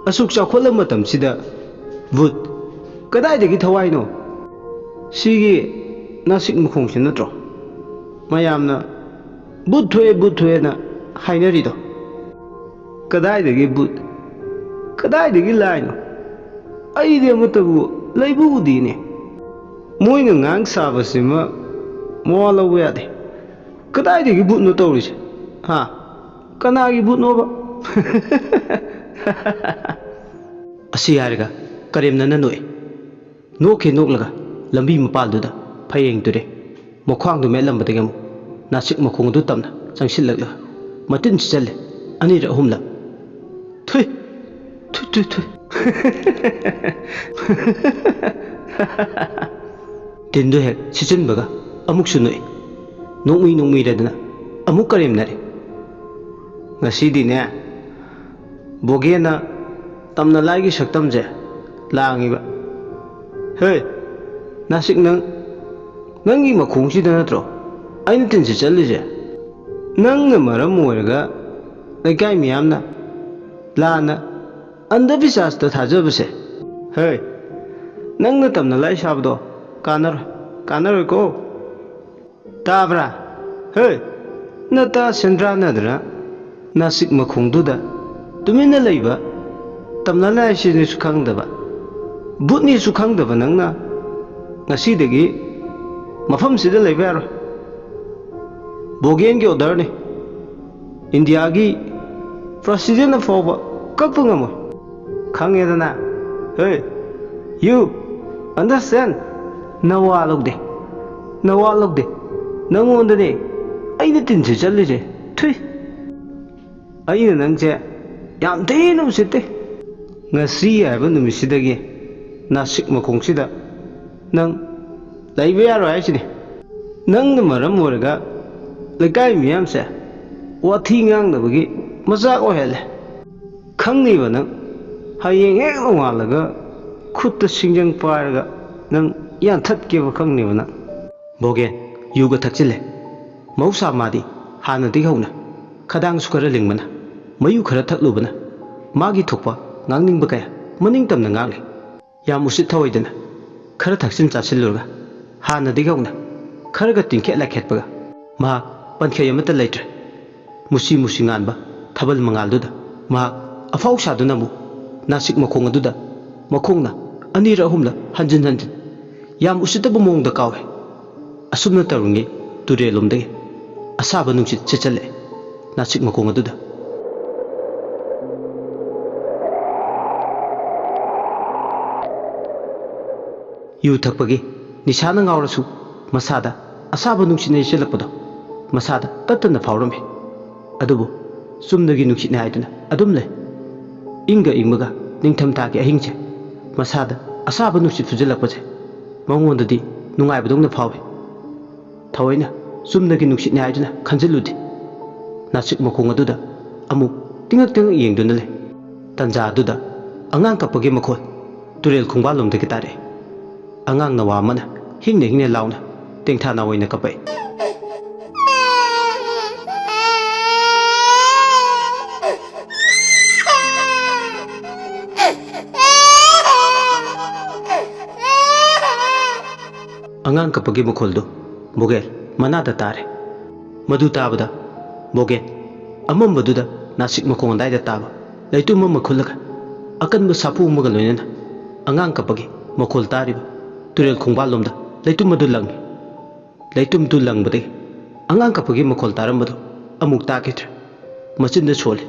ꯑꯁꯨꯛ ꯆꯥꯎꯈꯠꯂꯕ ꯃꯇꯝꯁꯤꯗ ꯚꯨꯠ? ꯀꯗꯥꯏꯗꯒꯤ ꯊꯋꯥꯏꯅꯣ? ꯁꯤꯒꯤ ꯅꯥꯁꯤꯛ ꯃꯈꯣꯡꯁꯤ ꯅꯠꯇ꯭ꯔꯣ ꯃꯌꯥꯝꯅ ꯚꯨꯠ ꯊꯣꯛꯑꯦ, ꯚꯨꯠ ꯊꯣꯛꯑꯦꯅ ꯍꯥꯏꯅꯔꯤꯗꯣ? ꯀꯗꯥꯏꯗꯒꯤ ꯚꯨꯠ? ꯀꯗꯥꯏꯗꯒꯤ ꯂꯥꯏꯅꯣ? ꯑꯩꯗꯤ ꯑꯃꯠꯇꯕꯨ ꯂꯩꯕ ꯎꯗꯦꯅꯦ꯫ ꯃꯣꯏꯅ ꯉꯥꯡ ꯁꯥꯕꯁꯤꯃ ꯃꯋꯥ ꯂꯧꯕ ꯌꯥꯗꯦ꯫ ꯀꯗꯥꯏꯗꯒꯤ ꯚꯨꯠꯅꯣ ꯇꯧꯔꯤꯁꯦ? ꯍꯥ? ꯀꯅꯥꯒꯤ ꯚꯨꯠꯅꯣꯕ?" ꯑꯁꯤ ꯍꯥꯏꯔꯒ ꯀꯔꯦꯝꯅꯅ ꯅꯣꯛꯏ꯫ ꯅꯣꯛꯈꯤ ꯅꯣꯛꯂꯒ ꯂꯝꯕꯤ ꯃꯄꯥꯜꯗꯨꯗ ꯐꯌꯦꯡ ꯇꯨꯔꯦ꯫ ꯃꯈ꯭ꯋꯥꯡꯗꯨ ꯃꯦꯠꯂꯝꯕꯗꯒꯤ ꯑꯃꯨꯛ ꯅꯥꯁꯤꯛ ꯃꯈꯣꯡ ꯑꯗꯨ ꯇꯝꯅ ꯆꯪꯁꯤꯜꯂꯛꯂꯒ ꯃꯇꯤꯟ ꯁꯤꯠꯆꯜꯂꯦ꯫ ꯑꯅꯤꯔꯛ ꯑꯍꯨꯝꯂꯛ꯫ "ꯊꯨꯏ! ꯊꯨ, ꯊꯨ, ꯊꯨ!" ꯇꯤꯟꯗꯨ ꯍꯦꯛ ꯁꯤꯠꯆꯤꯟꯕꯒ ꯑꯃꯨꯛꯁꯨ ꯅꯣꯛꯏ꯫ ꯅꯣꯛꯃꯤ ꯅꯣꯛꯃꯤꯔꯗꯅ ꯑꯃꯨꯛ ꯀꯔꯦꯝꯅꯔꯦ꯫ ꯉꯁꯤꯗꯤꯅꯦ, ꯕꯣꯒꯦꯅ ꯇꯝꯅ ꯂꯥꯏꯒꯤ ꯁꯛꯇꯝꯁꯦ ꯂꯥꯡꯉꯤꯕ꯫ "ꯍꯦ, ꯅꯥꯁꯤꯛ ꯅꯪ, ꯅꯪꯒꯤ ꯃꯈꯣꯡꯁꯤꯗ ꯅꯠꯇ꯭ꯔꯣ ꯑꯩꯅ ꯇꯤꯟꯁꯤ ꯆꯠꯂꯤꯁꯦ? ꯅꯪꯅ ꯃꯔꯝ ꯑꯣꯏꯔꯒ ꯂꯩꯀꯥꯏ ꯃꯤꯌꯥꯝꯅ ꯂꯥꯟꯅ ꯑꯟꯙꯕꯤꯁ꯭ꯋꯥꯁꯇ ꯊꯥꯖꯕꯁꯦ꯫ ꯍꯦ, ꯅꯪꯅ ꯇꯝꯅ ꯂꯥꯏ ꯁꯥꯕꯗꯣ ꯀꯥꯟꯅꯔꯣꯏ, ꯀꯥꯟꯅꯔꯣꯏꯀꯣ꯫ ꯇꯥꯕ꯭ꯔꯥ? ꯍꯦ, ꯅꯇꯥ ꯁꯦꯟꯗ꯭ꯔꯥꯅꯗꯅ ꯅꯥꯁꯤꯛ ꯃꯈꯣꯡꯗꯨꯗ ꯇꯨꯃꯤꯟꯅ ꯂꯩꯕ ꯇꯝꯅ ꯂꯥꯏꯁꯤꯅꯤꯁꯨ ꯈꯪꯗꯕ, ꯕꯨꯠꯅꯤꯁꯨ ꯈꯪꯗꯕ ꯅꯪꯅ ꯉꯁꯤꯗꯒꯤ ꯃꯐꯝꯁꯤꯗ ꯂꯩꯕ ꯌꯥꯔꯣꯏ꯫ ꯕꯣꯒꯦꯟꯒꯤ ꯑꯣꯔꯗꯔꯅꯤ꯫ ꯏꯟꯗꯤꯌꯥꯒꯤ ꯄ꯭ꯔꯁꯤꯗꯦꯟꯅ ꯐꯥꯎꯕ ꯀꯛꯄ ꯉꯝꯃꯣꯏ꯫ ꯈꯪꯉꯦꯗꯅ? ꯍꯦ, you understand? ꯅꯋꯥ ꯂꯧꯗꯦ, ꯅꯋꯥ ꯂꯧꯗꯦ꯫ ꯅꯪꯉꯣꯟꯗꯅꯦ ꯑꯩꯅ ꯇꯤꯟꯁꯦ ꯆꯠꯂꯤꯁꯦ꯫ ꯊꯨꯏ꯫ ꯑꯩꯅ ꯅꯪꯁꯦ ꯌꯥꯝ ꯊꯤꯅ ꯎꯁꯤꯠꯇꯦ꯫ ꯉꯁꯤ ꯍꯥꯏꯕ ꯅꯨꯃꯤꯠꯁꯤꯗꯒꯤ ꯅꯥꯁꯤꯛ ꯃꯈꯣꯡꯁꯤꯗ ꯅꯪ ꯂꯩꯕ ꯌꯥꯔꯣꯏ ꯍꯥꯏꯁꯤꯅꯤ꯫ ꯅꯪꯅ ꯃꯔꯝ ꯑꯣꯏꯔꯒ ꯂꯩꯀꯥꯏ ꯃꯤꯌꯥꯝꯁꯦ ꯋꯥꯊꯤ ꯉꯥꯡꯅꯕꯒꯤ ꯃꯆꯥꯛ ꯑꯣꯏꯍꯜꯂꯦ꯫ ꯈꯪꯅꯤꯕ ꯅꯪ꯫ ꯍꯌꯦꯡ ꯍꯦꯛ ꯅꯣꯡꯉꯥꯜꯂꯒ ꯈꯨꯠꯇ ꯁꯤꯡꯖꯪ ꯄꯥꯏꯔꯒ ꯅꯪ ꯌꯥꯟꯊꯠꯀꯦꯕ ꯈꯪꯅꯤꯕ ꯅꯪ꯫ ꯕꯣꯒꯦꯟ ꯌꯨꯒ ꯊꯛꯆꯤꯜꯂꯦ꯫ ꯃꯍꯧꯁꯥ ꯃꯥꯗꯤ ꯍꯥꯟꯅꯗꯒꯤ ꯍꯧꯅ ꯈꯗꯥꯡꯁꯨ ꯈꯔ ꯂꯤꯡꯕꯅ, ꯃꯌꯨ ꯈꯔ ꯊꯛꯂꯨꯕꯅ ꯃꯥꯒꯤ ꯊꯣꯛꯄ ꯉꯥꯡꯅꯤꯡꯕ ꯀꯌꯥ ꯃꯅꯤꯡ ꯇꯝꯅ ꯉꯥꯡꯂꯤ꯫ ꯌꯥꯝ ꯎꯁꯤꯠ ꯊꯑꯣꯏꯗꯅ ꯈꯔ ꯊꯛꯆꯤꯟ ꯆꯥꯁꯤꯜꯂꯨꯔꯒ ꯍꯥꯟꯅꯗꯒꯤ ꯍꯧꯅ ꯈꯔꯒ ꯇꯤꯡꯈꯦꯠ ꯂꯥꯏꯈꯦꯠꯄꯒ ꯃꯍꯥꯛ ꯄꯟꯈꯩ ꯑꯃꯠꯇ ꯂꯩꯇ꯭ꯔꯦ꯫ ꯃꯨꯁꯤ ꯃꯨꯁꯤ ꯉꯥꯟꯕ ꯊꯥꯕꯜ ꯃꯉꯥꯜꯗꯨꯗ ꯃꯍꯥꯛ ꯑꯐꯥꯎ ꯁꯥꯗꯨꯅ ꯑꯃꯨꯛ ꯅꯥꯁꯤꯛ ꯃꯈꯣꯡ ꯑꯗꯨꯗ ꯃꯈꯣꯡꯅ ꯑꯅꯤꯔꯛ ꯑꯍꯨꯝꯂꯛ ꯍꯟꯖꯤꯟ ꯍꯟꯖꯤꯟ ꯌꯥꯝ ꯎꯁꯤꯠꯇꯕ ꯃꯑꯣꯡꯗ ꯀꯥꯎꯏ꯫ ꯑꯁꯨꯝꯅ ꯇꯧꯔꯤꯉꯩ ꯇꯨꯔꯦꯜꯂꯣꯝꯗꯒꯤ ꯑꯁꯥꯕ ꯅꯨꯡꯁꯤꯠ ꯁꯤꯠꯆꯜꯂꯛꯑꯦ ꯅꯥꯁꯤꯛ ꯃꯈꯣꯡ ꯑꯗꯨꯗ꯫ ꯌꯨ ꯊꯛꯄꯒꯤ ꯅꯤꯁꯥꯅ ꯉꯥꯎꯔꯁꯨ ꯃꯁꯥꯗ ꯑꯁꯥꯕ ꯅꯨꯡꯁꯤꯠꯅ ꯌꯩꯁꯤꯜꯂꯛꯄꯗꯣ ꯃꯁꯥꯗ ꯇꯠꯇꯅ ꯐꯥꯎꯔꯝꯃꯤ꯫ ꯑꯗꯨꯕꯨ ꯆꯨꯝꯅꯒꯤ ꯅꯨꯡꯁꯤꯠꯅꯤ ꯍꯥꯏꯗꯨꯅ ꯑꯗꯨꯝ ꯂꯩ꯫ ꯏꯪꯒ ꯏꯪꯕꯒ ꯅꯤꯡꯊꯝꯊꯥꯒꯤ ꯑꯍꯤꯡꯁꯦ ꯃꯁꯥꯗ ꯑꯁꯥꯕ ꯅꯨꯡꯁꯤꯠ ꯐꯨꯖꯤꯜꯂꯛꯄꯁꯦ ꯃꯉꯣꯟꯗꯗꯤ ꯅꯨꯡꯉꯥꯏꯕꯗꯧꯅ ꯐꯥꯎꯏ꯫ ꯊꯑꯣꯏꯅ ꯆꯨꯝꯅꯒꯤ ꯅꯨꯡꯁꯤꯠꯅꯤ ꯍꯥꯏꯗꯨꯅ ꯈꯟꯖꯤꯜꯂꯨꯗꯦ꯫ ꯅꯥꯁꯤꯛ ꯃꯈꯣꯡ ꯑꯗꯨꯗ ꯑꯃꯨꯛ ꯇꯤꯡꯉꯛ ꯇꯤꯡꯉꯛ ꯌꯦꯡꯗꯨꯅ ꯂꯩ꯫ ꯇꯟꯖꯥ ꯑꯗꯨꯗ ꯑꯉꯥꯡ ꯀꯞꯄꯒꯤ ꯃꯈꯣꯜ ꯇꯨꯔꯦꯜ ꯈꯣꯡꯕꯥꯜꯂꯣꯝꯗꯒꯤ ꯇꯥꯔꯛꯑꯦ꯫ ꯑꯉꯥꯡ ꯅꯋꯥ ꯑꯃꯅ ꯍꯤꯡꯅ ꯍꯤꯡꯅ ꯂꯥꯎꯅ ꯇꯦꯡꯊꯥ ꯅꯥꯑꯣꯏꯅ ꯀꯞꯄꯛꯏ꯫ ꯑꯉꯥꯡ ꯀꯞꯄꯒꯤ ꯃꯈꯣꯜꯗꯨ ꯕꯣꯒꯦꯟ ꯃꯅꯥꯗ ꯇꯥꯔꯦ꯫ ꯃꯗꯨ ꯇꯥꯕꯗ ꯕꯣꯒꯦꯟ ꯑꯃꯝꯕꯗꯨꯗ ꯅꯥꯁꯤꯛ ꯃꯈꯣꯡ ꯑꯗꯥꯏꯗ ꯇꯥꯕ ꯂꯩꯇꯨꯝ ꯑꯃ ꯈꯨꯜꯂꯒ ꯑꯀꯟꯕ ꯁꯥꯐꯨ ꯑꯃꯒ ꯂꯣꯏꯅꯅ ꯑꯉꯥꯡ ꯀꯞꯄꯒꯤ ꯃꯈꯣꯜ ꯇꯥꯔꯤꯕ ꯇꯨꯔꯦꯜ ꯈꯣꯡꯕꯥꯜꯂꯣꯝꯗ ꯂꯩꯇꯨꯝ ꯑꯗꯨ ꯂꯪꯉꯤ꯫ ꯂꯩꯇꯨꯝꯗꯨ ꯂꯪꯕꯗꯒꯤ ꯑꯉꯥꯡ ꯀꯞꯄꯒꯤ ꯃꯈꯣꯜ ꯇꯥꯔꯝꯕꯗꯨ ꯑꯃꯨꯛ ꯇꯥꯈꯤꯗ꯭ꯔꯦ꯫ ꯃꯆꯤꯟꯗ ꯁꯣꯜꯂꯤ꯫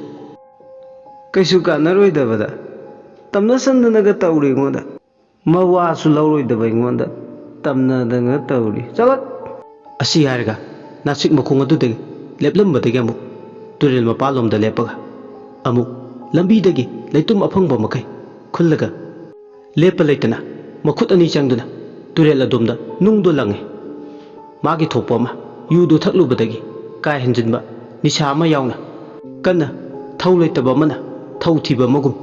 "ꯀꯩꯁꯨ ꯀꯥꯟꯅꯔꯣꯏꯗꯕꯗ ꯇꯝꯅꯁꯟꯗꯅꯒ ꯇꯧꯔꯤ ꯑꯩꯉꯣꯟꯗ꯫ ꯃꯋꯥꯁꯨ ꯂꯧꯔꯣꯏꯗꯕ ꯑꯩꯉꯣꯟꯗ ꯇꯝꯅꯗꯅ ꯇꯧꯔꯤ꯫ ꯆꯠꯂꯣ!" ꯑꯁꯤ ꯍꯥꯏꯔꯒ ꯅꯥꯁꯤꯛ ꯃꯈꯣꯡ ꯑꯗꯨꯗꯒꯤ ꯂꯦꯞꯂꯝꯕꯗꯒꯤ ꯑꯃꯨꯛ ꯇꯨꯔꯦꯜ ꯃꯄꯥꯜꯂꯣꯝꯗ ꯂꯦꯞꯄꯒ ꯑꯃꯨꯛ ꯂꯝꯕꯤꯗꯒꯤ ꯂꯩꯇꯨꯝ ꯑꯐꯪꯕ ꯃꯈꯩ ꯈꯨꯜꯂꯒ ꯂꯦꯞꯄ ꯂꯩꯇꯅ ꯃꯈꯨꯠ ꯑꯅꯤ ꯆꯪꯗꯨꯅ ꯇꯨꯔꯦꯜ ꯑꯗꯣꯝꯗ ꯅꯨꯡꯗꯣ ꯂꯪꯉꯤ꯫ ꯃꯥꯒꯤ ꯊꯣꯛꯄ ꯑꯃ ꯌꯨꯗꯨ ꯊꯛꯂꯨꯕꯗꯒꯤ ꯀꯥ ꯍꯦꯟꯖꯤꯟꯕ ꯅꯤꯁꯥ ꯑꯃ ꯌꯥꯎꯅ ꯀꯟꯅ ꯊꯧ ꯂꯩꯇꯕ ꯑꯃꯅ ꯊꯧ ꯊꯤꯕ ꯑꯃꯒꯨꯝ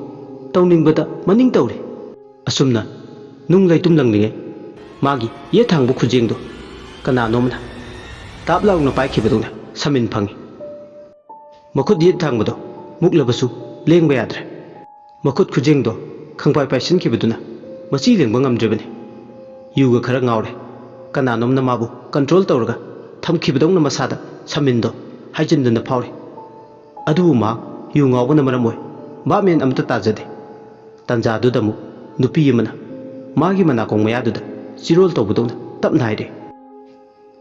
ꯇꯧꯅꯤꯡꯕꯗ ꯃꯅꯤꯡ ꯇꯧꯔꯤ꯫ ꯑꯁꯨꯝꯅ ꯅꯨꯡ ꯂꯩꯇꯨꯝ ꯂꯪꯂꯤꯉꯩ ꯃꯥꯒꯤ ꯌꯦꯠ ꯊꯥꯡꯕ ꯈꯨꯖꯦꯡꯗꯣ ꯀꯅꯥꯅꯣꯝꯅ ꯇꯥꯞ ꯂꯥꯎꯅ ꯄꯥꯏꯈꯤꯕꯗꯧꯅ ꯁꯃꯤꯟ ꯐꯪꯉꯤ꯫ ꯃꯈꯨꯠ ꯌꯦꯠ ꯊꯥꯡꯕꯗꯣ ꯃꯨꯛꯂꯕꯁꯨ ꯂꯦꯡꯕ ꯌꯥꯗ꯭ꯔꯦ꯫ ꯃꯈꯨꯠ ꯈꯨꯖꯦꯡꯗꯣ ꯈꯪꯄꯥꯏ ꯄꯥꯏꯁꯤꯟꯈꯤꯕꯗꯨꯅ ꯃꯆꯤ ꯂꯦꯡꯕ ꯉꯝꯗ꯭ꯔꯤꯕꯅꯤ꯫ ꯌꯨꯒ ꯈꯔ ꯉꯥꯎꯔꯦ꯫ ꯀꯅꯥꯅꯣꯝꯅ ꯃꯥꯕꯨ ꯀꯟꯇ꯭ꯔꯣꯜ ꯇꯧꯔꯒ ꯊꯝꯈꯤꯕꯗꯧꯅ ꯃꯁꯥꯗ ꯁꯃꯤꯟꯗꯣ ꯍꯥꯏꯖꯤꯟꯗꯨꯅ ꯐꯥꯎꯔꯤ꯫ ꯑꯗꯨꯕꯨ ꯃꯍꯥꯛ ꯌꯨ ꯉꯥꯎꯕꯅ ꯃꯔꯝ ꯑꯣꯏ ꯚꯥꯞ ꯃꯦꯟ ꯑꯃꯠꯇ ꯇꯥꯖꯗꯦ꯫ ꯇꯥꯟꯖꯥꯗꯨꯗ ꯑꯃꯨꯛ ꯅꯨꯄꯤ ꯑꯃꯅ ꯃꯥꯒꯤ ꯃꯅꯥꯀꯣꯡ ꯃꯌꯥꯗꯨꯗ ꯆꯤꯔꯣꯜ ꯇꯧꯕꯗꯧꯅ ꯇꯞꯅ ꯍꯥꯏꯔꯛꯏ꯫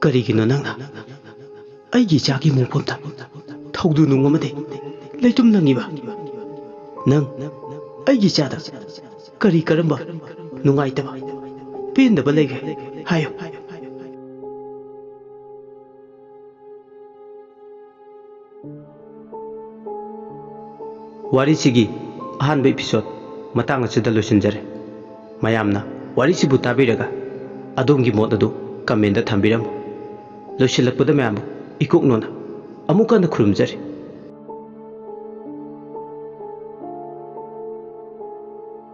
"ꯀꯔꯤꯒꯤꯅꯣ ꯅꯪꯅ ꯑꯩꯒꯤ ꯏꯆꯥꯒꯤ ꯃꯣꯡꯐꯝꯗ ꯊꯧꯗꯨ ꯅꯨꯡ ꯑꯃꯗꯤ ꯂꯩꯇꯨꯝ ꯂꯪꯉꯤꯕ? ꯅꯪ ꯑꯩꯒꯤ ꯏꯆꯥꯗ ꯀꯔꯤ ꯀꯔꯝꯕ ꯅꯨꯡꯉꯥꯏꯇꯕ, ꯄꯦꯟꯗꯕ ꯂꯩꯒꯦ? ꯍꯥꯏꯌꯨ꯫" ꯋꯥꯔꯤꯁꯤꯒꯤ ꯑꯍꯥꯟꯕ episode ꯃꯇꯥꯡ ꯑꯁꯤꯗ ꯂꯣꯏꯁꯤꯟꯖꯔꯦ꯫ ꯃꯌꯥꯝꯅ ꯋꯥꯔꯤꯁꯤꯕꯨ ꯇꯥꯕꯤꯔꯒ ꯑꯗꯣꯝꯒꯤ ꯃꯣꯠ ꯑꯗꯨ comment ꯊꯝꯕꯤꯔꯝꯃꯨ꯫ ꯂꯣꯏꯁꯤꯜꯂꯛꯄꯗ ꯃꯌꯥꯝꯕꯨ ꯏꯀꯣꯛꯅꯣꯅ ꯑꯃꯨꯛ ꯍꯟꯅ ꯈꯨꯔꯨꯝꯖꯔꯤ꯫